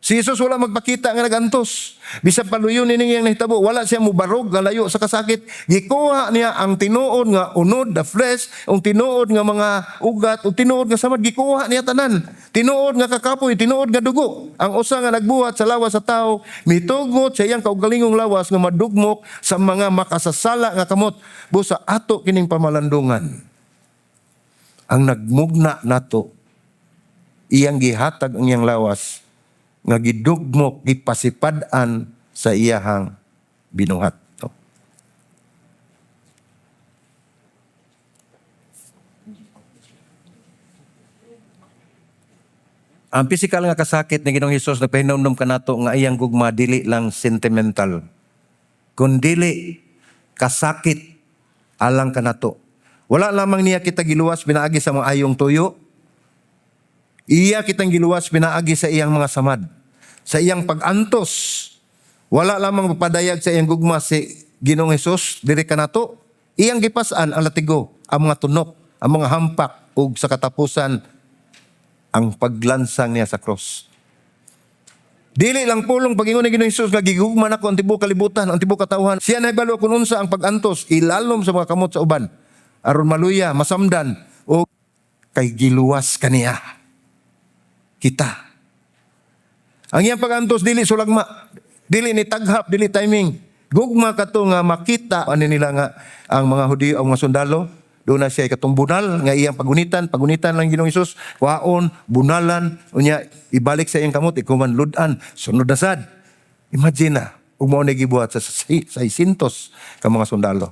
A: Si Jesus wala magpakita nga nagantos. Bisan paluyon ini iyang nahitabo, wala siya mubarog nga layo sa kasakit. Gikuha niya ang tinuod nga unod, the flesh, ang tinuod nga mga ugat, ug tinuod nga samad, gikuha niya tanan. Tinuod nga kakapoy, tinuod nga dugo. Ang usa nga nagbuhat sa lawas sa tao, mitugot sa iyang kaugalingong lawas nga madugmok sa mga makasasala nga kamot. Busa ato kining pamalandungan. Ang nagmugna nato, iyang gihatag ang iyang lawas nga gidugmok, gipasipad-an sa iyahang binuhat. No? Ang pisikal nga kasakit ni Ginoong Hesus nagpahinumdom kanato nga iyang gugma dili lang sentimental, kun dili kasakit alang kanato. Wala lamang niya kita giluwas pinaagi sa mga ayong tuyo. Iya kitang giluwas pinaagi sa iyang mga samad, sa iyang pag-antos. Wala lamang mapadayag sa iyang gugma si Ginoong Hesus diri kanato. Iyang gipas-an ang latigo, ang mga tunok, ang mga hampak ug sa katapusan ang paglansang niya sa cross. Dili lang pulong pagingon ni Ginoong Hesus nga gigugma nako ang tibuok kalibutan, ang tibuok katawhan. Siya nahibalo kung unsa ang pag-antos ilalom sa mga kamot sa uban aron maluya, masamdan o kay giluwas kaniya kita. Ang iyang pag-antos dili sulagma, dili ni taghap, dili timing. Gugma kato nga makita ani nila nga ang mga Hudiyo, ang mga sundalo, doon na siya katumbunal nga iyang pagunitan, pagunitan lang Ginoong Hesus, kwaon, bunalan, unya ibalik sa iyang kamot, ikuman ludan, sunod na sad. Imagine na, ug mao ni gibuhat sa 600 ka mga sundalo.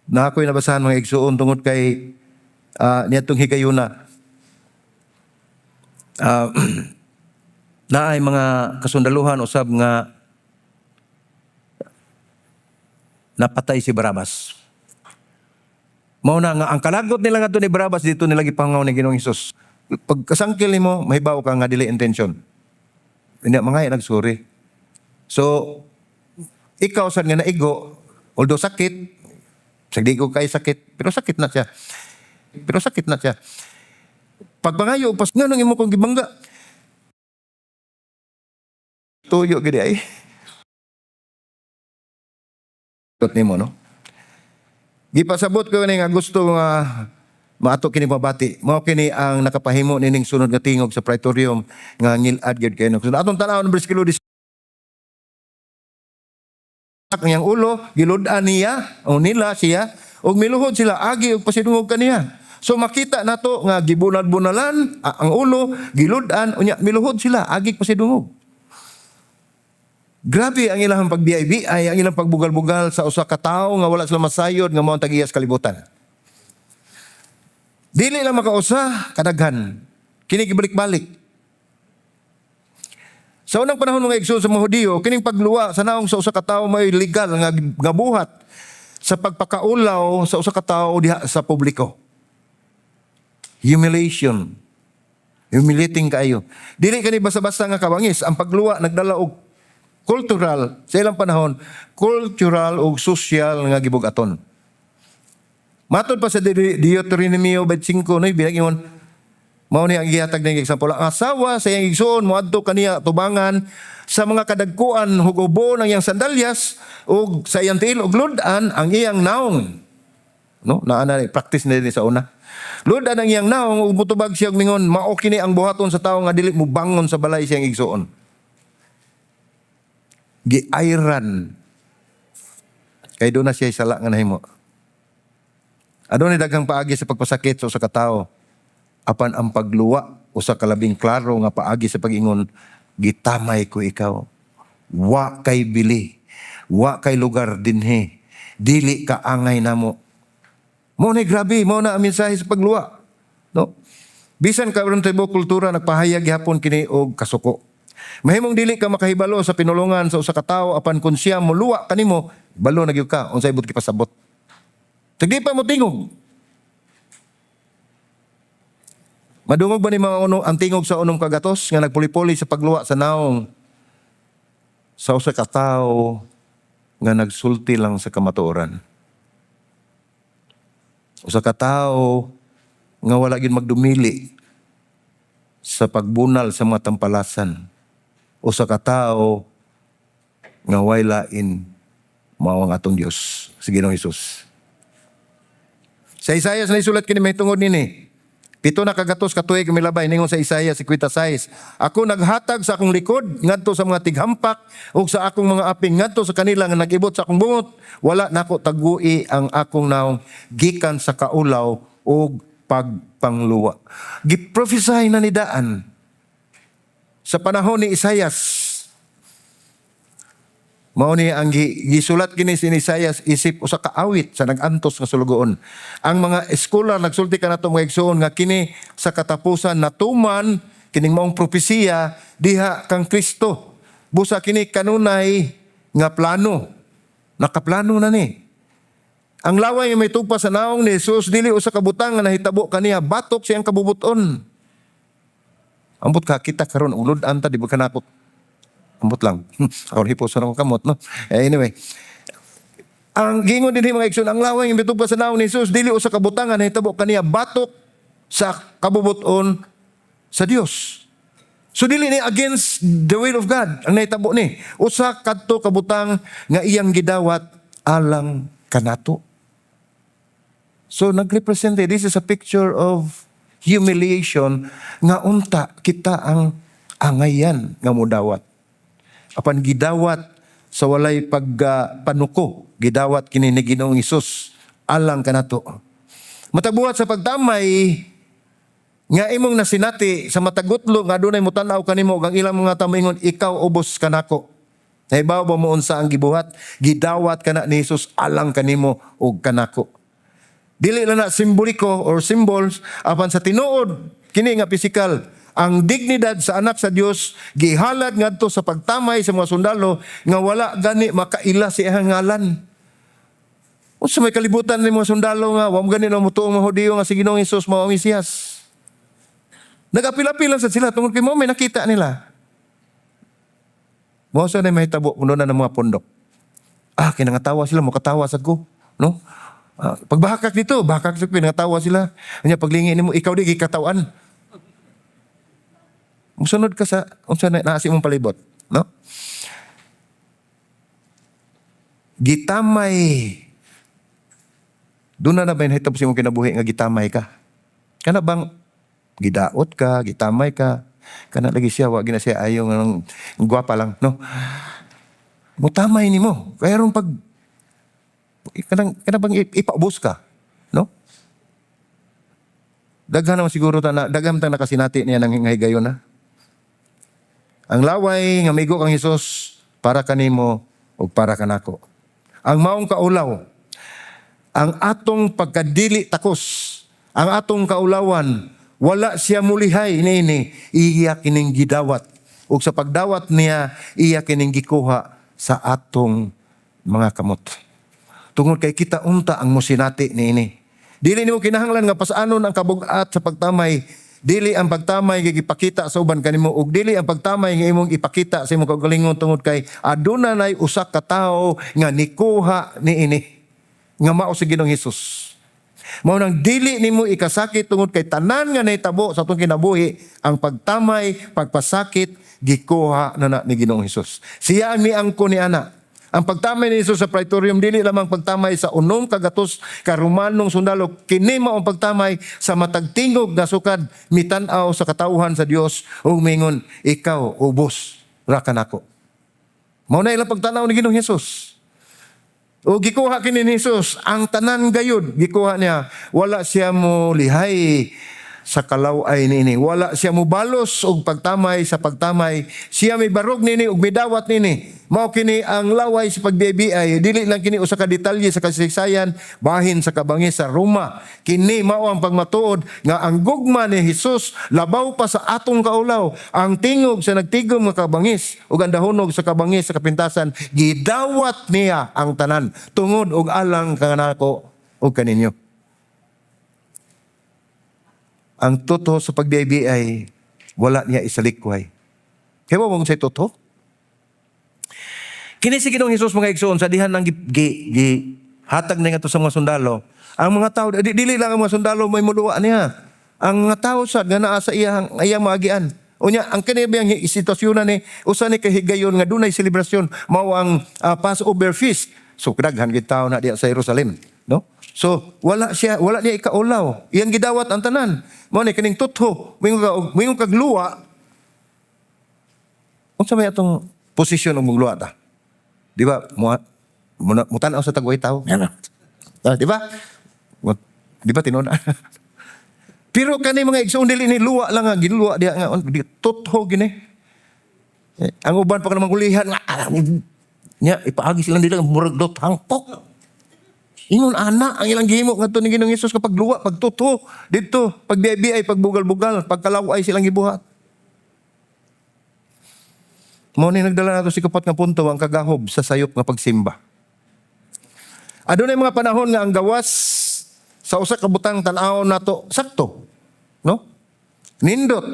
A: Na ako'y nabasahan, mga igsuon, tungod kay niadtong higayuna. Naay mga kasundaluhan usab nga napatay si Barabas. Mao na nga ang kalagot nila ngadto ni Barabas, dito nila gipangaw ni Ginoong Hesus. Pagkasangkil nimo, mahibaw ka nga dili intention. Hindi mga nagsuri. So ikaw sad nga naigo, although sakit, sagdi ko kay sakit, pero sakit na siya. Pero sakit na siya. Pagpangayo pas nganong imo kong gibangga? Tuyo gid ay. Got nimo, no? Gipasabot ko ni nga gusto nga maato kini mabati. Mao kini ang nakapahimo nining sunod nga tingog sa praetorium nga ngilad gyud kay. So, atong tan-awon ang bersikulo 10, ang iyang ulo, gilud-an niya o nila siya ug miluhod sila agi og pasidungog kaniya. So makita nato nga gibunal-bunalan ang ulo, gilud-an, unya miluhod sila agi pasidungog. Grabe ang ilang pagbiay-biay, ang ilang pagbugal-bugal sa usa ka tawo nga wala sila masayod nga mao ang tag-iya sa kalibutan. Dili lang makausa, kadaghan. Kini gibalik-balik. Sa unang panahon, mga igsoon, sa mga Hudiyo, kining pagluwa sa naong sa usa ka tawo may legal nga buhat sa pagpakaulaw sa usa ka tawo diha sa publiko. Humiliation. Humiliating kaayo. Dili kani basta-basta nga kabangis. Ang pagluwa nagdala og cultural sa ilang panahon, cultural ug social nga gibugaton. Matod pa sa Deuteronomio 25 no, bilang mao ni ang gihatag ning example. Ang asawa sa iyang igsoon moadto kaniya tubangan sa mga kadagkuan hugobo ng iyang sandalyas ug sa iyang tiil ug lud-an ang iyang naong. No, naa na ni practice na din sa una. Lud-an ang iyang naong ug mutubag siya og mingon, mao kini ang buhaton sa tawo nga dili mobangon sa balay sa iyang igsoon. Giayran. Kay doon na siya sala nga nahimo. Adunay daghang paagi sa pagpasakit sa usa ka tawo. Apan ang pagluwa usa ka labing klaro nga paagi sa pag-ingon, gitamay ko ikaw. Wa kay bili. Wa kay lugar dinhi. Dili ka angay namo. Mao na grabe, mao na ang mensahe sa pagluwa. No? Bisan karon tibuok kultura nagpahayag gihapon kini og kasuko. Mahimong dili ka makahibalo sa pinulungan sa usa ka tawo, apan kun siya moluwa kanimo, balo na gyud ka unsay buot gipasabot. Sige pa mo tingog. Madungog ba ni mga uno, ang tingog sa unom kagatos nga nagpuli-puli sa pagluwa sa naong sa usa ka tawo nga nagsulti lang sa kamatuoran? Usa ka tawo nga wala gyud magdumili Sa pagbunal sa mga tampalasan, usa ka tawo nga way lain, mao ang atong Dios, si Ginoong Hesus. Sa Isaias na isulat kini mahitungod nini. 700 ka tuig milabay, ningon sa Isaiah 56, "Ako naghatag sa akong likod ngadto sa mga tighampak ug sa akong mga aping ngadto sa kanila nga nagibot sa akong bungot. Wala nako tagui ang akong naong gikan sa kaulaw ug pagpangluwa." Giprophesy na ni daan sa panahon ni Isaias. Mao ni ang gisulat kini si Isaias isip usa ka awit sa nag-antos nga sulugoon. Ang mga scholar nagsulti kanato, mga igsoon, nga kini sa katapusan natuman kining maong propesiya diha kang Kristo. Busa kini kanunay nga plano. Nakaplano na ni. Ang laway nga may tugpa sa naong ni Jesus dili usa ka butang nga nahitabo kaniya, batok siyang kabubuton. Ambot ka kita karon ulod anta, di ba kanakot? Ambot lang. Ako hipos sa akong kamot, no? Eh, anyway. Ang gingon din mga igsoon, ang laway nga mitugpa sa naong ni Jesus dili usa ka butang nga nahitabo kaniya, batok sa kabubuton sa Dios. So dili ni against the will of God ang nahitabo ni. Usa kadto ka butang nga iyang gidawat alang kanato. So nagrepresent, this is a picture of humiliation nga unta kita ang angayan nga mudawat. Apan gidawat sa walay pagpanuko, gidawat kini ni Ginoong Hesus alang kanato. Matag buhat sa pagtamay nga imong nasinati sa matag gutlo nga adunay motan-aw kanimo ug ang ilang mga mata moingon, "Ikaw ubos kanako." Nahibaw ba mo unsa ang gibuhat? Gidawat kana ni Jesus alang kanimo ug kanako. Dili lang na simboliko or symbols, apan sa tinuod kini nga pisikal, ang dignidad sa anak sa Dios gihalad ngadto sa pagtamay sa mga sundalo nga wala gani makaila sa iyang ngalan. Unsa may kalibutan ni mga sundalo nga wa mo gani na motuo mga Hudiyo nga si Ginoong Hesus mao ang Mesiyas? Nagapil-apil lang sad sila tungod kay mao may nakita nila. Mao sa na mahitabo kuno na ng mga pundok. Ah, kinangatawa sila, mukatawa sad ko, no? Ah, pagbahakak dito, bahakak sa kinangatawa sila. Anya paglingi nimo, ikaw di gikatawan. Musunod ka sa unsa na naa sa imong palibot, no? Gitamay. Doon na ba nahitabo sa imong kinabuhi nga gitamay ka? Kana bang gidaot ka, gitamay ka, kana lagi siya, wa gina siya ayo nga nang gwapa lang, no? Mutamay nimo. Kaya ron pag kanang kana bang ipaubos ka, no? Daghan naman siguro ta na daghan ta nakasinati niya nang higayon na. Ang laway nga migo kang Hesus para kanimo ug para kanako. Ang maong kaulaw, ang atong pagkadili takos, ang atong kaulawan, wala siya mulihay niini, iya kining gidawat. Ug sa pagdawat niya, iya kining gikuha sa atong mga kamot. Tungod kay kita unta ang musinati niini. Dili nimo kinahanglan nga pasanon ang kabugat sa pagtamay. Dili ang pagtamay nga gipakita sa uban kanimo ug dili ang pagtamay nga imong ipakita sa imong kaugalingon, tungod kay aduna nay usa ka tawo nga nikuha niini nga mao si Ginoong Hesus. Mao nang dili nimo ikasakit tungod kay tanan nga nahitabo sa atong kinabuhi, ang pagtamay, pagpasakit, gikuha na na ni Ginoong Hesus. Siya ang miangko ni ana. Ang pagtamay ni Jesus sa praetorium dili lamang pagtamay sa 600 ka Romanong sundalo, kini mao ang pagtamay sa matag tingog nga sukad mitan-aw sa katawhan sa Dios ug mingon, "Ikaw ubos ra kanako." Mao na ilang pagtanaw ni Ginoong Hesus. O gikuha kini ni Jesus ang tanan gayud, gikuha niya. Wala siya mo lihay sa kalaw-ay niini. Wala siya mobalos og pagtamay sa pagtamay. Siya may barog nini ug midawat nini. Mao kini ang laway sa pagbiaybiay. Dili lang kini usa ka detalye sa kasaysayan bahin sa kabangis sa Roma. Kini mao ang pagmatuod nga ang gugma ni Hesus labaw pa sa atong kaulaw. Ang tingog sa nagtigom nga kabangis ug ang dahunog sa kabangis sa kapintasan, gidawat niya ang tanan tungod og alang kanako ug kaninyo. Ang totoo sa pagbiaybiay, wala niya isalikway. Kaya mo sa totoo? Kini si Ginoong Hesus, mga igsoon, sa dihan ng gi hatag niya to sa mga sundalo. Ang mga tao, dili lang ang mga sundalo may muluwa niya. Ang mga tao sad nga naa sa iyang iyang maagian. Unya ang kani biyang sitwasyon ni usa ni kahigayon nga dunay selebrasyon, mao ang Passover feast. So daghan gid tao na diya sa Jerusalem, no? So wala siya, wala niya ikaulaw. Iyang gidawat ang tanan. Mao ni kining tutho, moingon kag luwa. Unsa may atong posisyon og mugluwa ta? Di ba? Mo mutan-aw sa tagway tao. Ah, di ba? Di ba tinuod? Pero kani, mga igsoon, dili ni luwa lang nga giluwa diha nga di tutho gini. Eh, ang uban pa ka kulihan nga nya ipaagi sila nila murag dot hangpok. Ingon ana ang ilang gihimo ngadto ni Ginoong Hesus kapag luwa, pagtutho didto, pagbiay-biay, pagbugal-bugal, pagkalaway silang gibuhat. Mao ni nagdala nato sa ikapat nga punto, ang kagahob sa sayop nga pagsimba. Adunay mga panahon nga ang gawas sa usa ka butang tan-awon nato sakto. No? Nindot.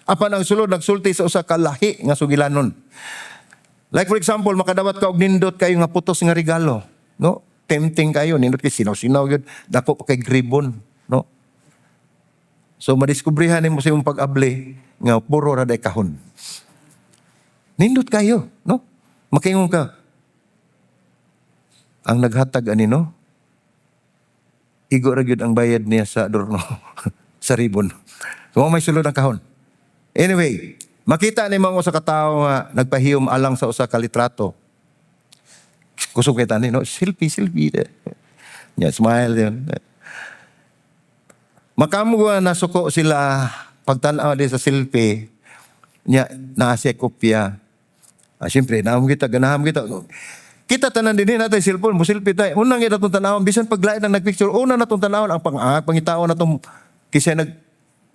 A: Apan ang sulod nagsulti sa usa ka lahi nga sugilanon. Like for example, makadawat ka og nindot kayo nga putos nga regalo, no? Tempting kayo, nindot kay sinaw-sinaw gyud, dako pa kay ribbon, no? So madiskubrihan nimo sa imong pag-abli nga puro ra day kahon. Nindot kayo, no? Makaingon ka. Ang naghatag ani, no? Igo ra gyud ang bayad niya sa adorno, sa ribbon. So may sulod ang kahon. Anyway, makita ni mga usa ka tawo nga nagpahiyom alang sa usa ka litrato. Kusog kay tani, no? Selfie, selfie. Yeah, smile yun. Makamo nga nasuko sila pagtan-aw di sa selfie nya naa siya kopya. Ah, siyempre, naam kita, ganahan kita. Kita tanan din natin cellphone, mo selfie tayo. Unang kita itong tanawon, bisan paglain ang nagpicture, una na itong tanawon, ang pangitaon na itong, kisa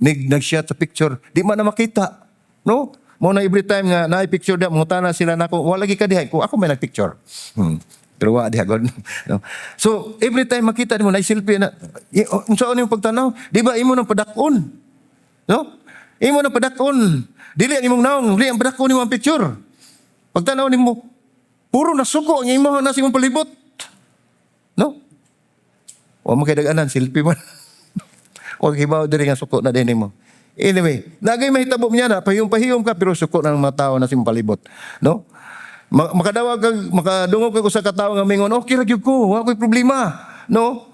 A: nag-shot sa picture, di man na makita. No? Mo na every time nga na picture diha, mangutana sila nako, wala lagi ka diha, ko ako may nagpicture. Pero wa diha god. No? So every time makita nimo na selfie na, unsa yung pagtanaw? Di ba imo nang padak-on? No? Imo nang padak-on. Dili ang imong naong, dili ang padak-on nimo ang picture. Pagtanaw nimo, puro nasuko ang imo na sa imong palibot. No? Wa mo kay dag-anan selfie man. Wa kibaw diri nga suko na din nimo. Anyway, nagay mahitabo niya na pahiyom-pahiyom ka pero suko na ng mga tao na sa imong palibot. No? Makadawag kag makadungog kag usa ka tawo nga mingon, "Okay ra gyud ko, wa koy problema." No?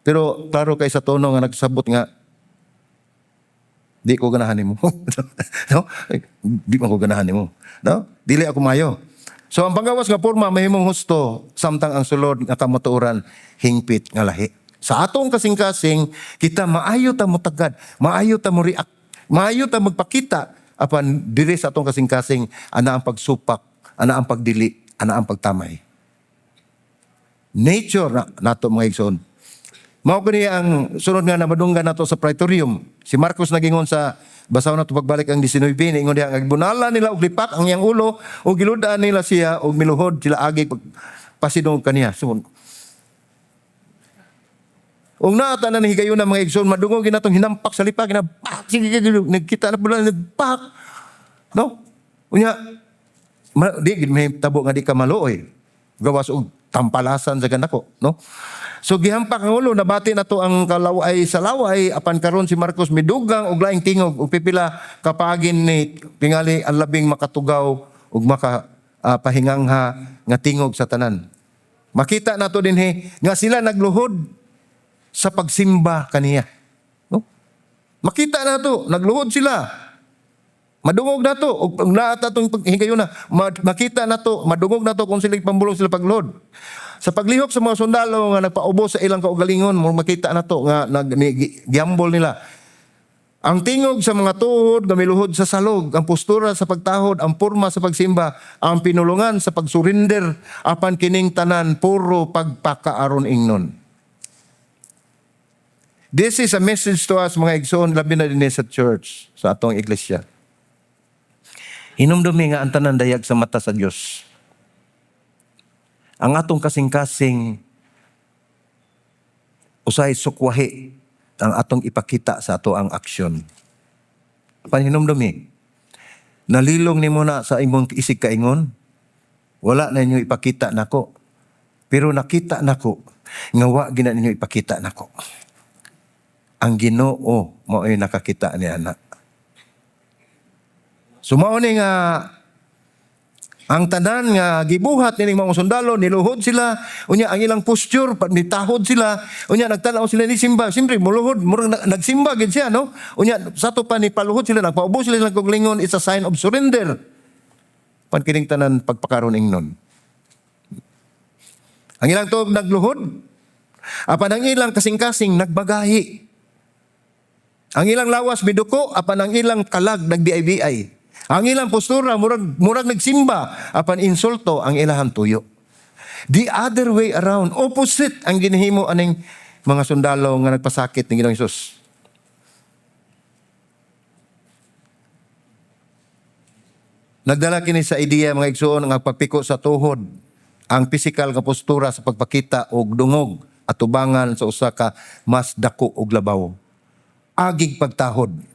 A: Pero klaro kay sa tono nga nagsabot nga di ko ganahan nimo. No? Di man ko ganahan nimo. No? Dili ako mayo. So ang panggawas nga porma mahimong husto samtang ang sulod nga kamatuoran hingpit nga lahi. Sa atong kasing-kasing, kita maayo ta motagad, maayo ta mo react, maayo ta magpakita apan diri sa atong kasing-kasing ana ang pagsupak, ana ang pagdili, ana ang pagtamay. Nature na nato, mga igsoon. Mao kini ang sunod nga namadunggan nato sa Praetorium. Si Marcos nagingon sa basahon nato pagbalik ang 19, ingon diha nga gibunalan nila og lipak ang iyang ulo ug gilud-an nila siya og miluhod sila agi pag pasidong kaniya. So, ug naa tanan higayon na, mga igsoon, madungog ginatong hinampak sa lipak gina pak, sige sige, nagkita na pula nagpak. No? Unya di gid may tabo nga di ka maluoy. Gawas og tampalasan sa ganako, no? So gihampak ang ulo, nabati na to ang kalaway sa laway, apan karon si Marcos midugang og laing tingog ug pipila kapagin ni tingali ang labing makatugaw ug maka pahingangha nga tingog sa tanan. Makita nato dinhi nga sila nagluhod sa pagsimba kaniya. No? Makita nato, nagluhod sila. Madungog nato og og naa ta tong paghigayon na makita nato, madungog nato kung sila pambulong sila pagluhod. Sa paglihok sa mga sundalo nga nagpaubos sa ilang kaugalingon, mo makita nato nga nag giyambol nila. Ang tingog sa mga tuhod nga miluhod sa salog, ang postura sa pagtahod, ang porma sa pagsimba, ang pinulungan sa pagsurrender, apan kining tanan puro pagpakaaron ingnon. This is a message to us, mga igsoon, labi na din sa church, sa atong iglesia. Hinumdumi nga ang tanan dayag sa mata sa Dios. Ang atong kasing-kasing usahay sukwahi ang atong ipakita sa ato ang aksyon. Panhinumdumi, nalilong nimo na sa imong isig kaingon, wala na ninyo ipakita nako. Pero nakita nako nga wa gina ninyo ipakita nako. Ang Ginoo mao'y nakakita ni ana. So mao ni nga ang tanan nga gibuhat nining mga sundalo, niluhod sila, unya ang ilang posture, nitahod sila, unya nagtan-aw sila ni simba. Siyempre muluhod, murag nagsimba gid siya, no? Unya sa ato pa ni paluhod sila, nagpaubos sila silang kaugalingon, it's a sign of surrender. Pan kining tanan pagpakaron ingnon. Ang ilang tuog nagluhod, apan ang ilang kasing-kasing nagbagahi. Ang ilang lawas miduko, apan ang ilang kalag nagbiay-biay. Ang ilang postura murag nagsimba, apan insulto ang ilahang tuyo. The other way around, opposite ang ginhimo aning mga sundalo nga nagpasakit ni Ginoong Hesus. Nagdala kini sa ideya, mga igsuon, nga pagpiko sa tuhod, ang pisikal nga postura sa pagpakita og dungog atubangan sa usa ka mas dako og labaw. Agig pagtahod.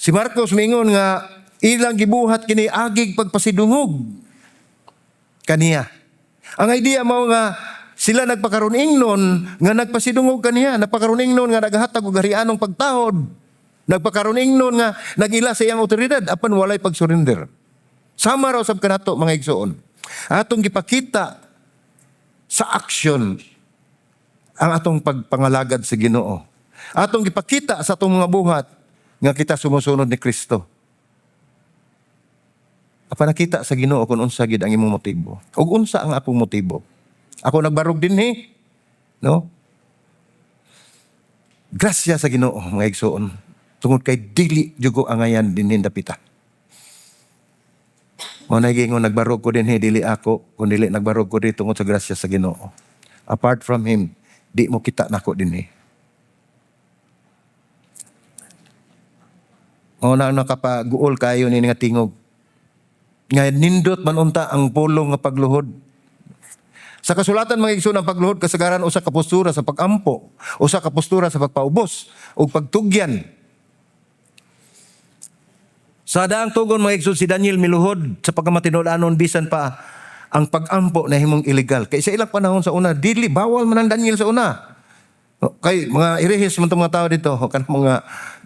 A: Si Marcos mingon nga ilang gibuhat kini agig pagpasidungog kaniya. Ang idea mao nga sila nagpakaron ingnon nga nagpasidungog kaniya, nagpakaron ingnon nga naghatag og harianong pagtahod, nagpakaron ingnon nga nagila sa iyang otoridad apan walay pagsurrender. Sama raw sab kanato, mga igsoon. Atong gipakita sa action ang atong pagpangalagad sa Ginoo. Atong gipakita sa atong mga buhat nga kita sumusunod ni Kristo. Apan nakita sa Ginoo kung unsa gid ang imong motibo. Ug unsa ang akong motibo. Ako nagbarog dinhi, no? Grasya sa Ginoo, mga igsoon. Tungod kay dili jugo angayan dinhi dapita. Mao na giingon, nagbarog ko dinhi, dili ako, kun dili nagbarog ko diri tungod sa grasya sa Ginoo. Apart from him, di mo kita nako dinhi. Mao na nakapaguol kayo ni nga tingog. Nga nindot man unta ang pulong nga pagluhod. Sa kasulatan, mga igsoon, ang pagluhod kasagaran usa ka postura sa pagampo, usa ka postura sa pagpaubos ug pagtugyan. Sa daang tugon, mga igsoon, si Daniel miluhod sa pagkamatinud-anon bisan pa ang pagampo na himong illegal. Kay sa ilang panahon sa una, dili bawal man ang Daniel sa una. Kay mga irehis man tong mga tao dito, o kanang mga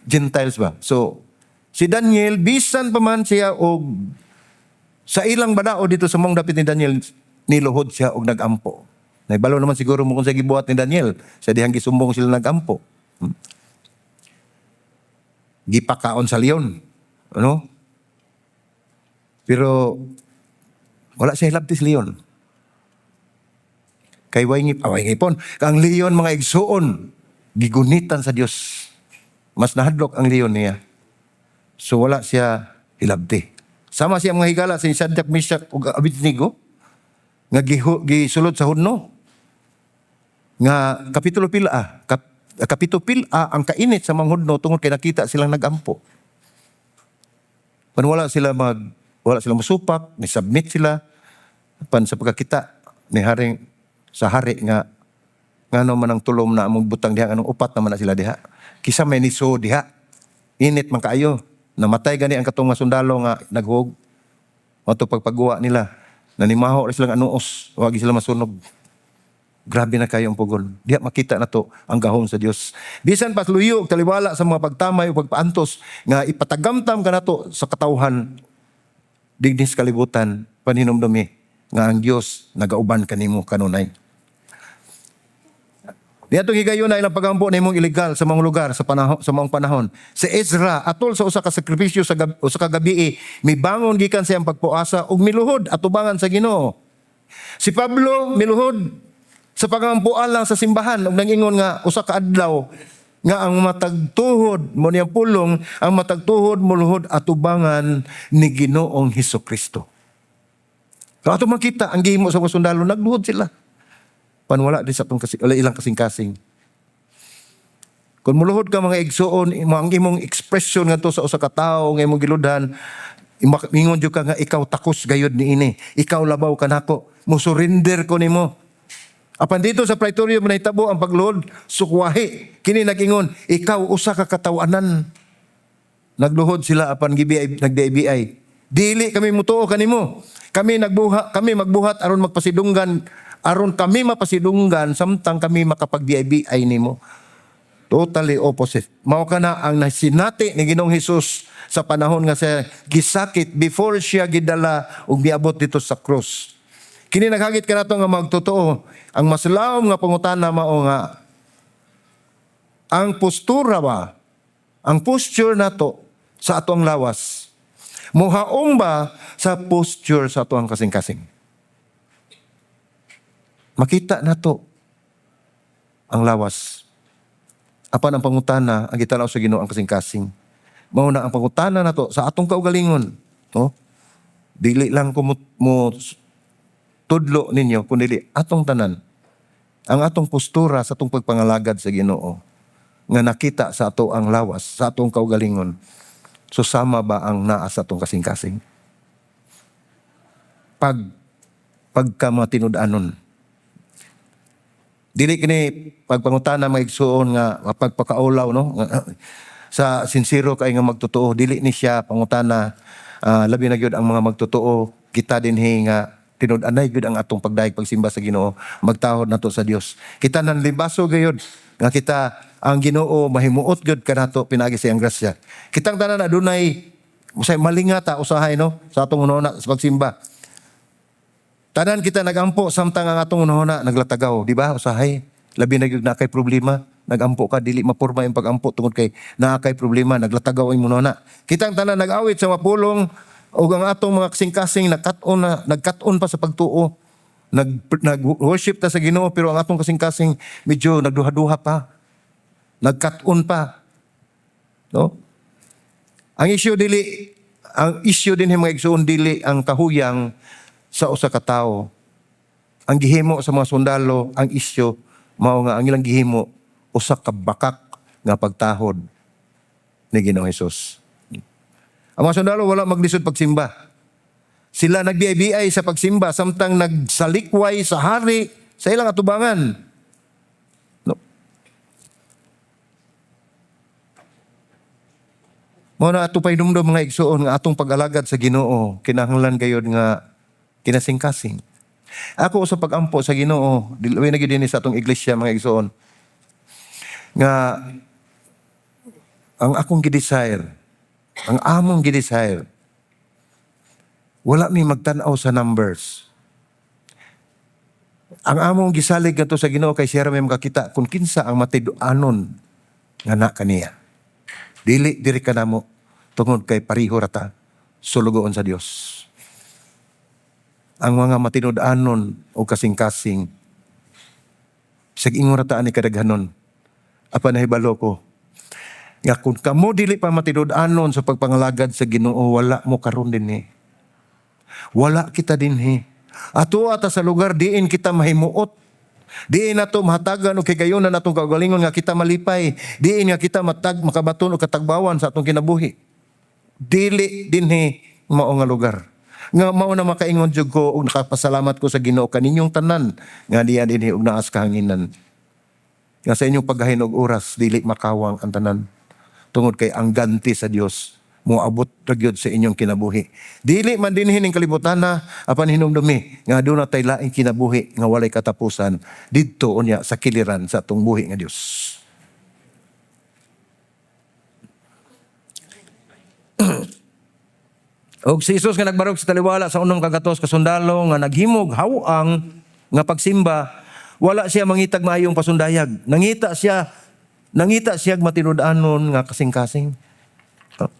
A: Gentiles ba. So si Daniel bisan pa man siya og sa ilang badao dito sa mong dapit ni Daniel, niluhod siya og nagampo. Naibalo naman siguro mo kung sa gibuhat ni Daniel sa dihang gisumbong sila nagampo. Gipakaon sa leon. Ano? Pero wala siya hilabti sa leon. Kay way ngip, way ngipon. Ang leon, mga igsuon, gigunitan sa Dios. Mas nahadlok ang leon niya. So wala siya hilabti. Sama siya mga higala si Shadrach, Meshach ug Abednego nga gisulod sa hudno. Nga kapitulo pila, kapitulo pila ang kainit sa mga hudno tungod kay nakita silang nagampo. Pan wala sila musupak, ni submit sila pan sa pagkakita ni haring sa hari nga ngano man ang tulom na among butang diha, anong upat naman na sila diha. Kisa may niso diha. Init man kaayo. Namatay gani ang katong nga sundalo nga naghuog. Ato pagpagguwa nila, nanimaho ra silang anuos, wagi sila masunog. Grabe na kayo ang pugon. Diha makita na to ang gahom sa Dios. Bisan pas luyo og taliwala sa mga pagtamay o pagpaantos nga ipatagamtam kanato sa katawhan dinhi sa kalibutan, paninumdumi nga ang Dios nagauban kanimo kanunay. Niadtong higayon na ilang pagampo na imong ilegal sa mga lugar sa panahon, sa maong panahon. Si Ezra atol sa usa ka sakripisyo sa usa ka gabii, mibangon gikan sa iyang pagpuasa ug miluhod atubangan sa Ginoo. Si Pablo miluhod sa pagampuan lang sa simbahan ug nangingon nga usa ka adlaw nga ang matagtuhod mo niyang pulong, ang matagtuhod moluhod atubangan ni Ginoong Hesukristo. So ato makita ang gihimo sa mga sundalo, nagluhod sila. Pan wala di sa atong kasi, wala ilang kasing-kasing. Kung muluhod ka, mga igsuon, ang imong expression ngadto sa usa ka tawo nga imong giludhan, ingon jud ka nga ikaw takos gayud niini. Ikaw labaw kanako. Mo surrender ko nimo. Apan dito sa Praetorium nahitabo ang pagluhod, sukwahi. Kini nag-ingon, ikaw usa ka katawanan. Nagluhod sila apan gibi nagdi-BI. Dili kami mutuo kanimo. Kami magbuhat aron magpasidunggan, aron kami mapasidunggan samtang kami makapag-BI nimo. Totally opposite. Mao kana ang nasinati ni Ginoong Hesus sa panahon nga siya gisakit before siya gidala ug miabot dito sa cross. Kini naghagit kanato nga magtotoo. Ang mas lawom nga pangutana mao nga ang postura ba, ang posture nato sa atong lawas, muhaom ba sa posture sa atong kasing-kasing? Makita nato ang lawas. Apan ang pangutana, ang gitanaw sa Ginoo ang kasing-kasing. Mao na ang pangutana nato sa atong kaugalingon, no? Dili lang ko mo tudlo ninyo, kundi atong tanan. Ang atong postura sa atong pagpangalagad sa Ginoo nga nakita sa ato ang lawas, sa atong kaugalingon. So sama ba ang naa sa atong kasing-kasing? Pagka matinud-anon. Dili kini pagpangutana, mga igsuon, nga pagpakaulaw, no, sa sinsero kay nga magtotoo, dili ni siya pangutana, labi na gyud ang mga magtotoo kita dinhi nga tinud-anay gyud ang atong pagdayeg pagsimba sa Ginoo, magtahod nato sa Dios. Kita nanlibaso gayud nga kita ang Ginoo mahimuot gyud kanato pinaagi sa iyang grasya. Kitang tanan adunay usay malinga ta usahay, no, sa atong hunahuna sa pagsimba. Tanan kita nagampo samtang ang atong hunahuna naglatagaw, di ba? Usahay, labi na gyud na kay problema, nagampo ka, dili maporma yung pagampo tungod kay naa kay problema, naglatagaw ang hunahuna. Kitang tanan nag-awit sa mapulong ug ang atong mga kasing-kasing nagkat-on na, nagkat-on pa sa pagtuo. Nag-worship ta sa Ginoo pero ang atong kasing-kasing medyo nagduha-duha pa. Nagkat-on pa. No? Ang issue din, mga igsoon, dili ang kahuyang sa usa ka tawo. Ang gihimo sa mga sundalo, ang issue mao nga ang ilang gihimo usa ka bakak nga pagtahod ni Ginoong Hesus. Ang mga sundalo wala maglisod pagsimba. Sila nagbiay-biay sa pagsimba samtang nagsalikway sa hari sa ilang atubangan. No. Mao na ato pahinumdom, mga igsuon, nga atong pag-alagad sa Ginoo kinahanglan gayud nga kinasingkasing. Ako sa pag-ampo sa Ginoo, dili na gyud dinhi sa atong iglesia, mga igsuon, nga ang akong gi-desire, ang among gi-desire, wala mi magtan-aw sa numbers. Ang among gisalig ngadto sa Ginoo kay siya ra may makakita kung kinsa ang matidu-anon nga na kaniya. Dili diri kanamo tungod kay pareho ra ta sulugoon sa Dios. Ang mga matinud-anon o kasing-kasing sa ingon ra ta ani kadaghanon. Apan nahibalo ko nga kung kamo dili pa matinud-anon sa pagpangalagad sa Ginoo, wala mo karon dinhi. Wala kita dinhi. Ato ata sa lugar diin kita mahimuot. Diin nato mahatagan og higayonan atong kaugalingon nga kita malipay. Diin nga kita matag makabaton og katagbawan sa atong kinabuhi. Dili dinhi mao nga lugar. Nga mao na makaingon jud ko og nakapasalamat ko sa Ginoo kaninyong tanan nga diya dinhi og naa sa kahanginan. Nga sa inyong paggahin og oras dili makawang ang tanan. Tungod kay ang ganti sa Dios moabot ra gyud sa inyong kinabuhi. Dili man dinhi ning kalibutan na, apan hinumdumi nga aduna tay laing kinabuhi nga walay katapusan didto unya sa kiliran sa atong buhi nga Dios. Og si Jesus nga nagbarog sa taliwala sa unom ka gatos ka sundalo nga naghimog haw-ang nga pagsimba, wala siya mangitag maayong pasundayag. Nangita siya matinud-anon nga kasing-kasing. Oh.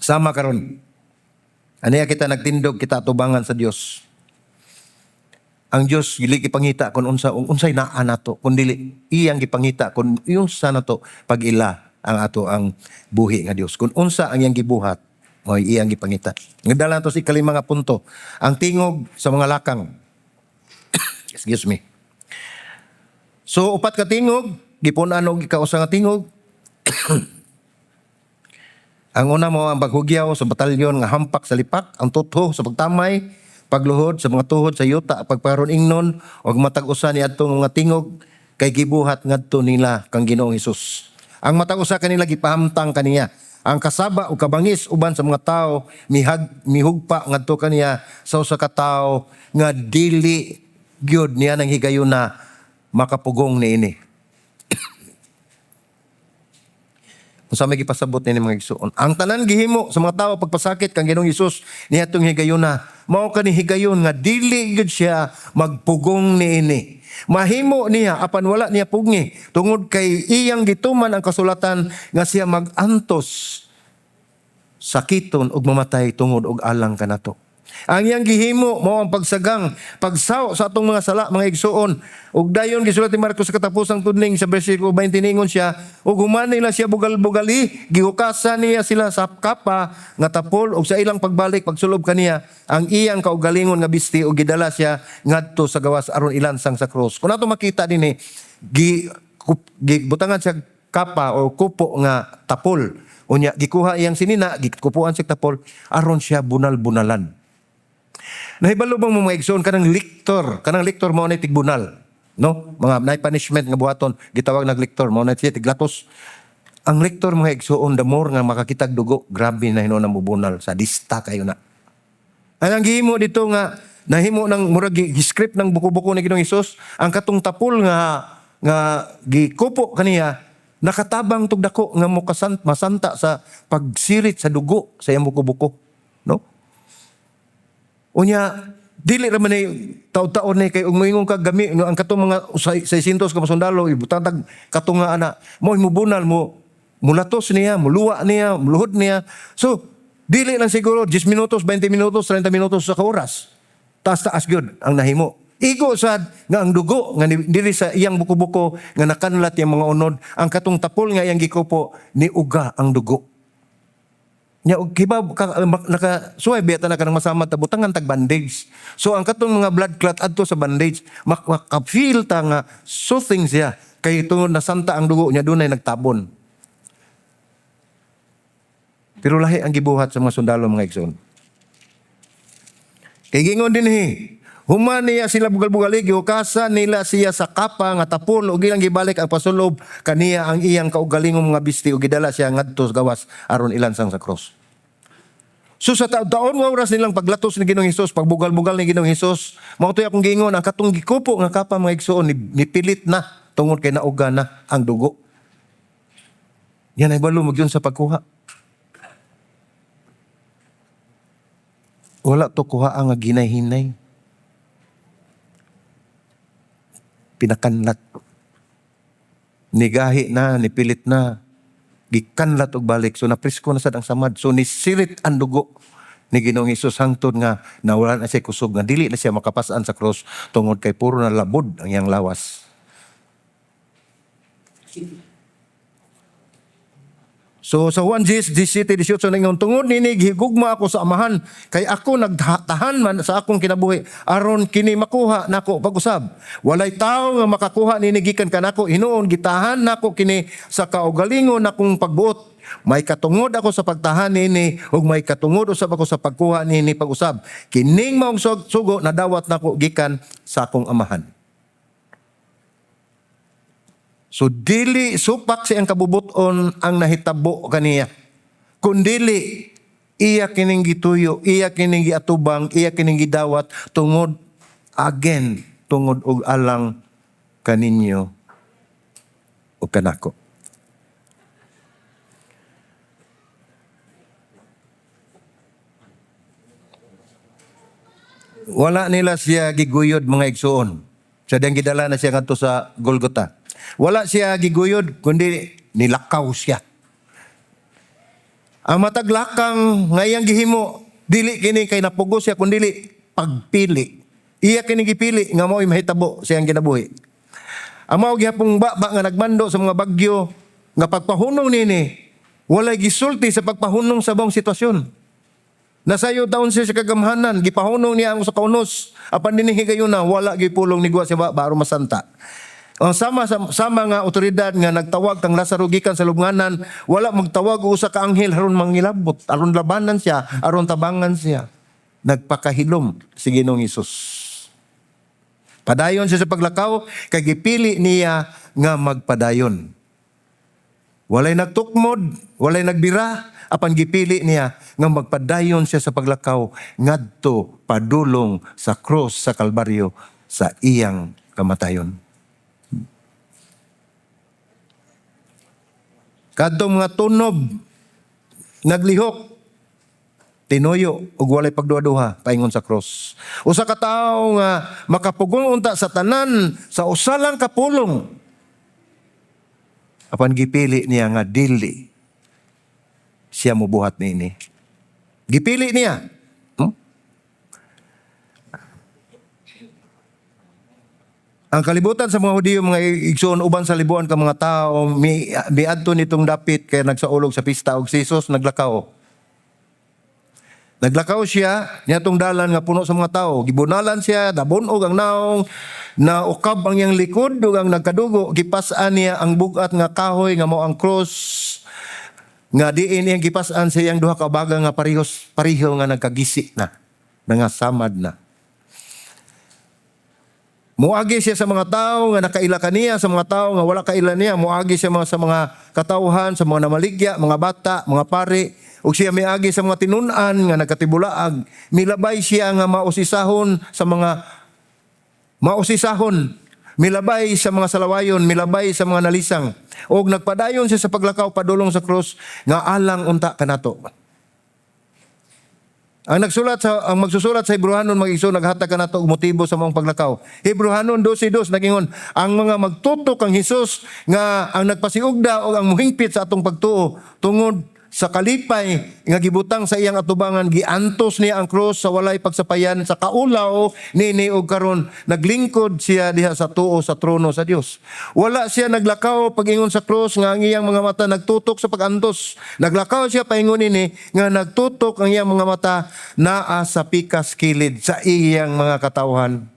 A: Sama karon. Aniya kita nagtindog kita atubangan sa Dios. Ang Dios dili gipangita kung unsa unsay naa nato, kun dili iyang gipangita kung unsa nato pag-ila ang ato ang buhi nga Dios. Kung unsa ang iyang gibuhat, mo iyang gipangita. Ngedala nato sa ikalima nga punto, ang tingog sa mga lakang. Excuse me. So upat ka tingog, gipun-an og ikausa nga tingog. Ang una mo ang paghugyaw sa batalyon nga hampak sa lipak, ang tutho sa pagtamay, pagluhod sa mga tuhod sa yuta, pagparon ingnon og matag usa ni adtong mga tingog kay gibuhat ngadto nila kang Ginoong Hesus. Ang matag usa kanila gipahamtang kaniya. Ang kasaba o kabangis uban sa mga tawo mihugpa ngadto kaniya sa usa ka tawo nga dili gyud niya nang higayuna makapugong niini. Unsa may gipasabot nini, mga igsuon? Ang tanan gihimo sa mga tawo pagpasakit kang Ginoong Hesus niadtong higayuna. Mao kani higayon nga dili gyud siya magpugong niini. Mahimo niya apan wala niya pugngi tungod kay iyang gituman ang kasulatan nga siya magantos, sakiton ug mamatay tungod og alang kanato. Ang iyang gihimo mao ang pagsagang, pagsaw sa atong mga sala, mga igsuon. Ug dayon gisulat ni Marcos sa katapusang tudling sa bersikulo 20, ningon siya, ug human nila siya bugal-bugali, gihukasan niya sila sa kapa nga tapol ug sa ilang pagbalik pagsulob kaniya ang iyang kaugalingon nga bisti ug gidala siya ngadto sa gawas aron ilansang sa krus. Kung ato makita dinhi, gi butangan siya kapa o kupo nga tapol. Unya gikuha iyang sinina, gikupuan siya tapol aron siya bunal-bunalan. Nahibalo bang mga igsoon kanang lictor mao na tigbunal, no? Mga nay punishment nga buhaton, gitawag nag lictor, mao na siya tiglatos. Ang lictor, mga igsoon, the more nga makakitag dugo, grabe na hinuon ang mubunal, sadista kayo na. Ang gihimo dito nga nahimo ng murag gi-script ng buko-buko ni Ginoong Hesus, ang katong tapol nga nga gikupo kaniya nakatabang tug dako nga mukasant masanta sa pagsirit sa dugo sa iyang buko-buko, no? Unya dili ra man ni taud-taon ni kay ug moingon ka gami no, ang katong mga 600 ka sundalo ibutang tag katong nga ana mo mubunal mo, mulatos niya, muluwa niya, muluhod niya. So dili lang siguro 10 minutos, 20 minutos, 30 minutos sa oras. Taas taas gyud ang nahimo. Igo sad nga ang dugo nga diri sa iyang buko-buko nga nakanlat iyang mga unod, ang katong tapol nga iyang gikupo ni uga ang dugo. Nya og kiba ka, naka suway beta na kanang masama ta butangan tag bandage. So ang katong mga blood clot adto sa bandage, maka-feel ta nga soothing siya kay tungod nasanta ang dugo niya, dunay nagtabon. Pero lahi ang gibuhat sa mga sundalo, mga igsoon. Kay gingon dinhi, human niya sila bugal-bugali, gihukasan nila siya sa kapa nga tapol ug ilang gibalik ang pasulob kaniya ang iyang kaugalingong mga bisti ug gidala siya ngadto sa gawas aron ilansang sa cross. So sa taon nga oras nilang paglatos ni Ginoong Hesus, pagbugal-bugal ni Ginoong Hesus, mao to'y akong giingon, ang katong gikupo nga kapa, mga igsoon, nipilit na tungod kay nauga na ang dugo. Yan ay balo magyun sa pagkuha. Wala to kuha ang ginay-hinay. Pinakanlat. Nigahi na, nipilit na. Gikanlat og balik. So napresko na sad ang samad. So nisirit ang dugo ni Ginoong Hesus hangtod nga nawala na siya kusog nga dili na siya makapasan sa cross tungod kay puro na labod ang iyang lawas. So sa Juan 10, 17, 18 ningon, tungod nini gihigugma ako sa Amahan kay ako nagtahan man sa akong kinabuhi aron kini makuha nako pag-usab. Walay tawo nga makakuha nini gikan kanako, hinuon gitahan nako kini sa kaugalingon nakong pagbuot. May katungod ako sa pagtahan nini ug may katungod usab ako sa pagkuha nini pag-usab. Kining maong sugo nadawat nako gikan sa akong Amahan. So dili supak siyang kabubuton ang nahitabo kaniya. Kundili iya kining gituyo, iya kining giatubang, iya kining gidawat tungod again tungod og alang kaninyo o kanako. Wala nila siya giguyod, mga igsuon. Sa diyang gidala na siya ngadto sa Golgotha. Wala siya giguyod, kundi nilakaw siya. Ang matag lakang nga iyang gihimo, dili kini kay napugos siya, kundi pagpili. Iya kini gipili nga mao'y mahitabo sa iyang kinabuhi. Ang mao gihapong ba nga nagmando sa mga bagyo nga pagpahunong nini, walay gisulti sa pagpahunong sa buong sitwasyon. Nasayo taon siya sa kagamhanan, gipahunong niya ang sa kaunos. Apan dinhi higayuna, wala gipulong ni guwa siya ba, aron masanta. Ang sama sama nga otoridad nga nagtawag kang Lazaro gikan sa lubnganan, wala magtawag og usa ka anghel aron mangilabot, aron labanan siya, aron tabangan siya. Nagpakahilom si Ginoong Hesus. Padayon siya sa paglakaw kay gipili niya nga magpadayon. Walay nagtukmod, walay nagbira, apan gipili niya nga magpadayon siya sa paglakaw ngadto padulong sa cross sa Kalbaryo sa iyang kamatayon. Kadtong mga tunob naglihok, tinuyo ug walay pagduha-duha paingon sa cross. Usa ka tawo nga makapugong unta sa tanan sa usa lang ka pulong. Apan gipili niya nga dili siya mobuhat niini. Gipili niya. Ang kalibutan sa mga Hudiyo, mga igsoon, uban sa libuan ka mga tao, miadto nitong dapit kay nagsaulog sa pista og si Jesus naglakaw. Naglakaw siya niadtong dalan nga puno sa mga tao. Gibunalan siya, nabunog ang naong, naukab ang iyang likod ug ang nagkadugo, gipas-an niya ang bugat nga kahoy nga mao ang cross, nga diin iyang gipas-an sa iyang duha ka baga nga parehos pareho nga nagkagisi na, nangasamad na. Muagi siya sa mga tao nga nakaila kaniya, sa mga tao nga wala kaila niya. Muagi siya sa mga katawhan, sa mga namaligya, mga bata, mga pari. Ug siya miagi sa mga tinun-an nga nagkatibulaag. Milabay siya nga mausisahon sa mga mausisahon. Milabay sa mga salawayon, milabay sa mga nalisang. Og nagpadayon siya sa paglakaw padulong sa krus nga alang unta kanato. Ang magsusulat sa Hebreohanon, mga igsoon, naghatag kanato og motibo sa maong paglakaw. Hebreohanon 12:2 nagingon ang mga magtutok kang Hesus nga ang nagpasiugda o ang muhingpit sa atong pagtuo, tungod sa kalipay nga gibutang sa iyang atubangan, giantos niya ang krus sa walay pagsapayan sa kaulaw niini, og karon naglingkod siya diha sa tuo sa trono sa Dios. Wala siya naglakaw pagingon sa krus nga ang iyang mga mata nagtutok sa pagantos. Naglakaw siya paingon ini nga nagtutok ang iyang mga mata naa sa pikas kilid sa iyang mga katawhan.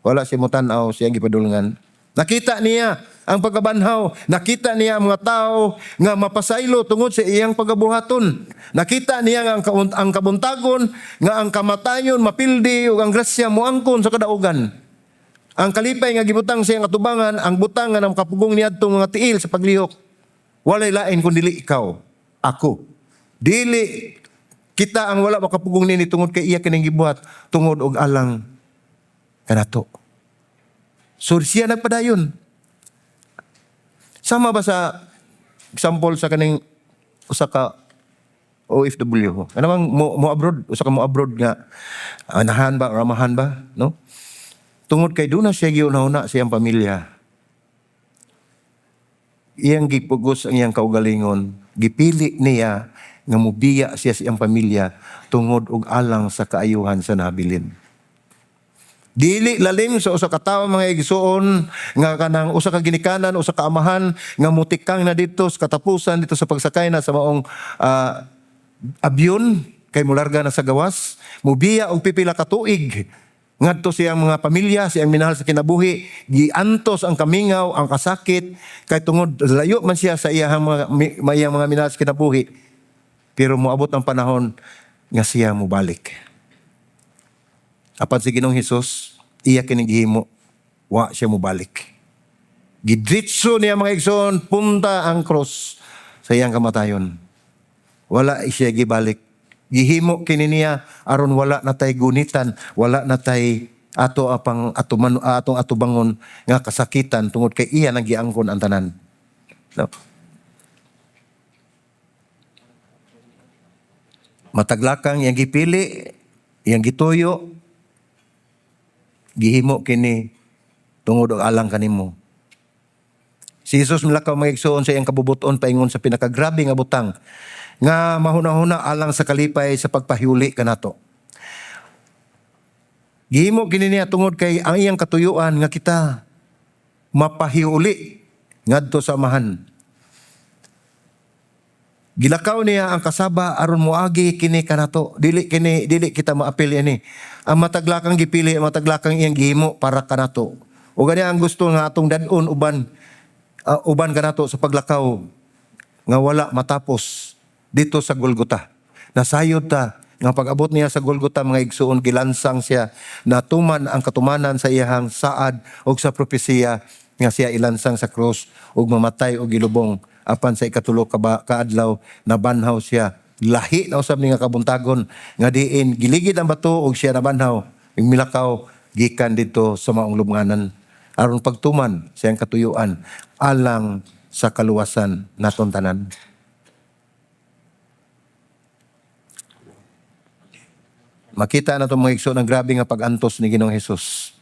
A: Wala siya motan-aw sa iyang gipadulngan. Nakita niya ang pagkabanhaw. Nakita niya ang mga tao nga mapasaylo tungod sa iyang pagabuhaton. Nakita niya nga ang kabuntagon, nga ang kamatayon mapildi ug ang grasya moangkon sa kadaugan. Ang kalipay nga gibutang sa iyang atubangan, ang butang nga makapugong niadtong mga tiil sa paglihok. Walay lain kun dili ikaw, ako. Dili kita ang wala makapugong nini tungod kay iya kining gibuhat tungod og alang kanato. So siya nagpadayon. Sama ba sa example sa kaning usa ka OFW? Ano bang mo abroad, usa ka mo abroad nga anahan ba, ramahan ba, no? Tungod kay doon na siya giuna-una sa iyang pamilya. Iyang gipugos ang iyang kaugalingon, gipili niya nga mubiya siya sa iyang pamilya tungod og alang sa kaayuhan sa nabilin. Dili lalim sa usa ka tawo, mga igsuon, nga kanang usa ka ginikanan, usa ka amahan nga mutikang na dito sa katapusan dito sa pagsakay na sa maong abyon kay mularga na sa gawas, mubiya og pipila ka tuig ngadto siyang mga pamilya, siyang minahal sa kinabuhi, giantos ang kamingaw, ang kasakit kay tungod layo man siya sa iyang mga minahal sa kinabuhi, pero moabot ang panahon nga siya mobalik. Apan si Ginoong Hesus, iya kining gihimo, wa siya mobalik. Gidritso niya, mga igsoon, punta ang cross sa iyang kamatayon. Wala siya gibalik. Gihimo kini niya aron wala na tay gunitan, wala na tay ato apang atuman atong atubangon nga kasakitan tungod kay iya nang giangkon ang tanan. No? Mataglakang iyang gipili, iyang gituyo, gihimo kini tungod og alang kanimo. Si Jesus milakaw, mga igsoon, sa iyang kabubuton paingon sa pinakagrabe nga butang nga mahuna-huna alang sa kalipay sa pagpahiuli kanato. Gihimo kini niya tungod kay ang iyang katuyuan nga kita mapahiuli ngadto sa Amahan. Gilakaw niya ang kasaba aron moagi kini kanato. Dili kita maapil ini. Ang mataglakang gipili, ang mataglakang iyang gihimo para kanato. O gani ang gusto nga atong dad-on uban kanato sa paglakaw nga wala matapos dito sa Golgota. Nasayod ta nga pag-abot niya sa Golgota, mga igsuon, gilansang siya, natuman ang katumanan sa iyahang saad og sa propesiya nga siya ilansang sa krus ug mamatay og gilubong, apan sa ikatulo ka kaadlaw nabanhaw siya. Lahi na usab ni nga kabuntagon nga diin giligid ang bato ug siya nabanhaw ug milakaw gikan dito sa maong lubnganan aron pagtuman sa iyang katuyuan alang sa kaluwasan naton tanan. Makita na itong mga igsoon ang grabe nga pag-antos ni Ginoong Hesus.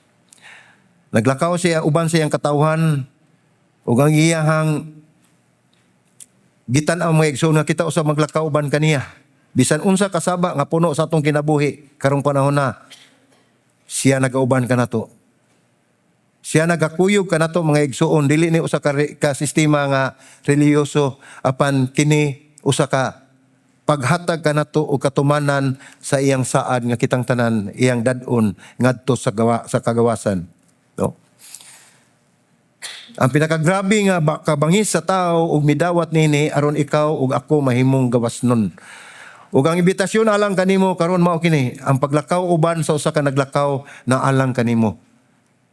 A: Naglakaw siya uban sa iyang katawhan ug ang iyahang gitan-aw, mga igsoon, nga kita usab maglakaw uban kaniya. Bisan unsa kasaba nga puno sa atong kinabuhi karong panahon na, siya nagauban kanato. Siya nagakuyog kanato, mga igsoon. Dili ni usa ka sistema nga relihiyoso, apan kini usa ka paghatag kanato og katumanan sa iyang saad nga kitang tanan iyang dad-on ngadto sa kagawasan. No? Ang pinakagrabe nga kabangis sa tao ug midawat nini aron ikaw ug ako mahimong gawasnon. Ug ang imbitasyon alang kanimo karon mao kini, ang paglakaw uban sa usa ka naglakaw na alang kanimo.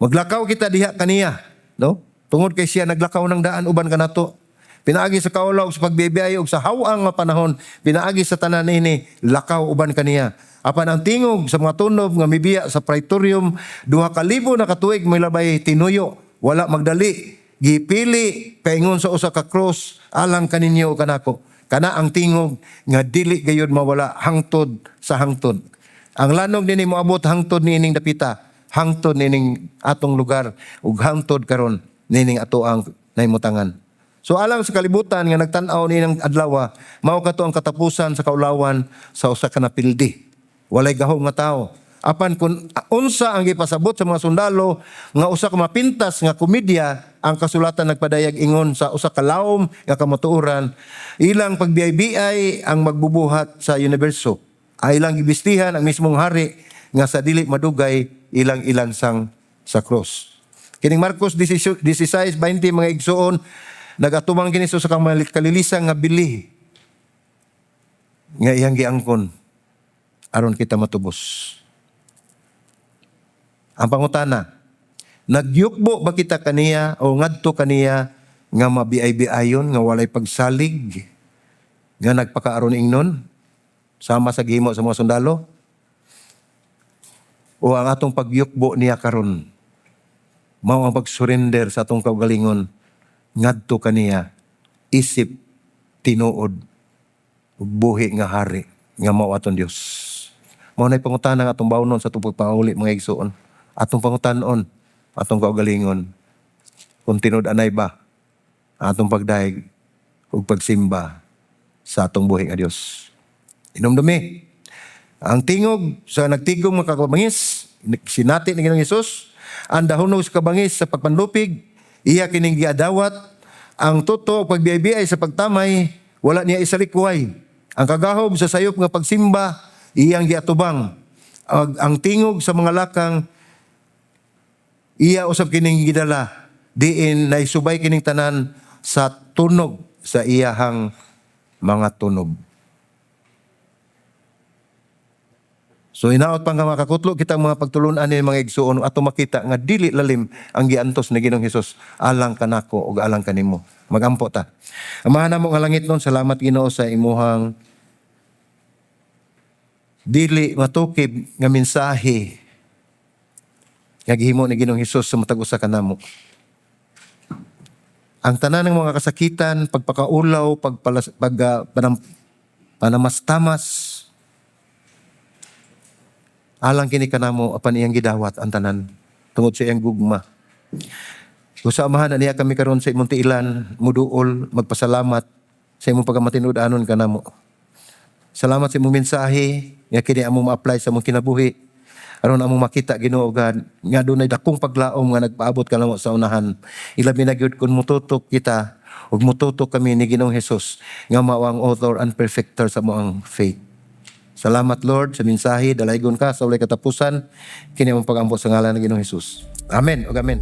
A: Maglakaw kita diha kaniya, no? Tungod kay siya naglakaw ng daan uban kanato. Pinaagi sa kaulaw, sa pagbibiyay ug sa haw-ang nga panahon, pinaagi sa tanan nini, lakaw uban kaniya. Apan ang tingog sa mga tunob nga mibiya sa praetorium, 2,000 na katuig milabay tinuyo, wala magdali, gipili paingon sa usa ka cross alang kaninyo ug kanako. Kana ang tingog nga dili gayud mawala hangtod sa hangtod. Ang lanog nini moabot hangtod niining dapita, hangtod niining atong lugar ug hangtod karon niining ato ang nahimutangan. So alang sa kalibutan nga nagtan-aw niining adlaw, mao kato ang katapusan sa kaulawan sa usa ka napildi. Walay gahom nga tawo. Apan kung unsa ang gipasabot sa mga sundalo nga usa ka mapintas nga komedya, ang kasulatan nagpadayag ingon sa usa ka lawom nga kamatuoran, ilang pagbiyay-biyay ang magbubuhat sa universo. Ay ilang gibistihan ang mismong hari nga sa dili madugay ilang ilansang sa cross. Kining Marcos 16:20, mga igsoon, nagatubang kini sa kalilisang nga bili nga iyang giangkon aron kita matubos. Ang pangutana, nagyukbo ba kita kaniya o ngadto kaniya nga mabiay-biayon, nga walay pagsalig, nga nagpakaaron ingnon, sama sa gihimo sa mga sundalo? O ang atong pagyukbo niya karon, mao ang pag-surrender sa atong kaugalingon ngadto kaniya isip tinuod ug buhi nga hari nga mao atong Dios? Mao nay pangutana nga atong bawnon sa atong pagpangauli, mga igsoon. Atong pangutanon atong kaugalingon kung tinud-anay ba ang atong pagdayeg ug pagsimba sa atong buhi nga Dios. Hinumdumi ang tingog sa nagtigom nga kabangis, sinati ni Ginoong Hesus, ang dahunog sa kabangis sa pagpanlupig, iya kining giadawat, ang tuto pagbiyay-biyay sa pagtamay, wala niya isalikway. Ang kagahom sa sayop nga pagsimba, iyang giatubang. Ang tingog sa mga lakang, iya usab kining gidala, diin naisubay kining tanan sa tunog sa iyahang mga tunog. So hinaot pa nga makakutlo kitang mga pagtulunan ni mga igsuon ato makita nga dili lalim ang giantos ni Ginoong Hesus alang kanako ug alang kanimo. Magampo ta. Amahan namo nga langit nun, salamat Ginoo sa imuhang dili matukib nga mensahe nga gihimo ni Ginoong Hesus sa matag usa kanamo. Ang tanan ng mga kasakitan, pagpakaulaw, pagpalas, pag, ah, panam, panamastamas, alang kini kanamo, apan iyang gidawat ang tanan tungod sa iyang gugma. Kung sa Amahan na niya kami karon sa imong tiilan, muduol, magpasalamat sa imong pagkamatinud-anon kanamo. Salamat sa imong mensahe nga kini among ma-apply sa among kinabuhi. Aron among makita, Ginoo God, nga dunay dakong paglaom nga nagpaabot kanamo sa unahan. Ilabi na gyud kung mututok kita ug mututok kami ni Ginoong Hesus nga mao ang author and perfecter sa among faith. Salamat, Lord, sa mensahe, dalaygon ka sa walay katapusan. Kini among pagampo sa ngalan ng Ginoong Hesus. Amen ug amen.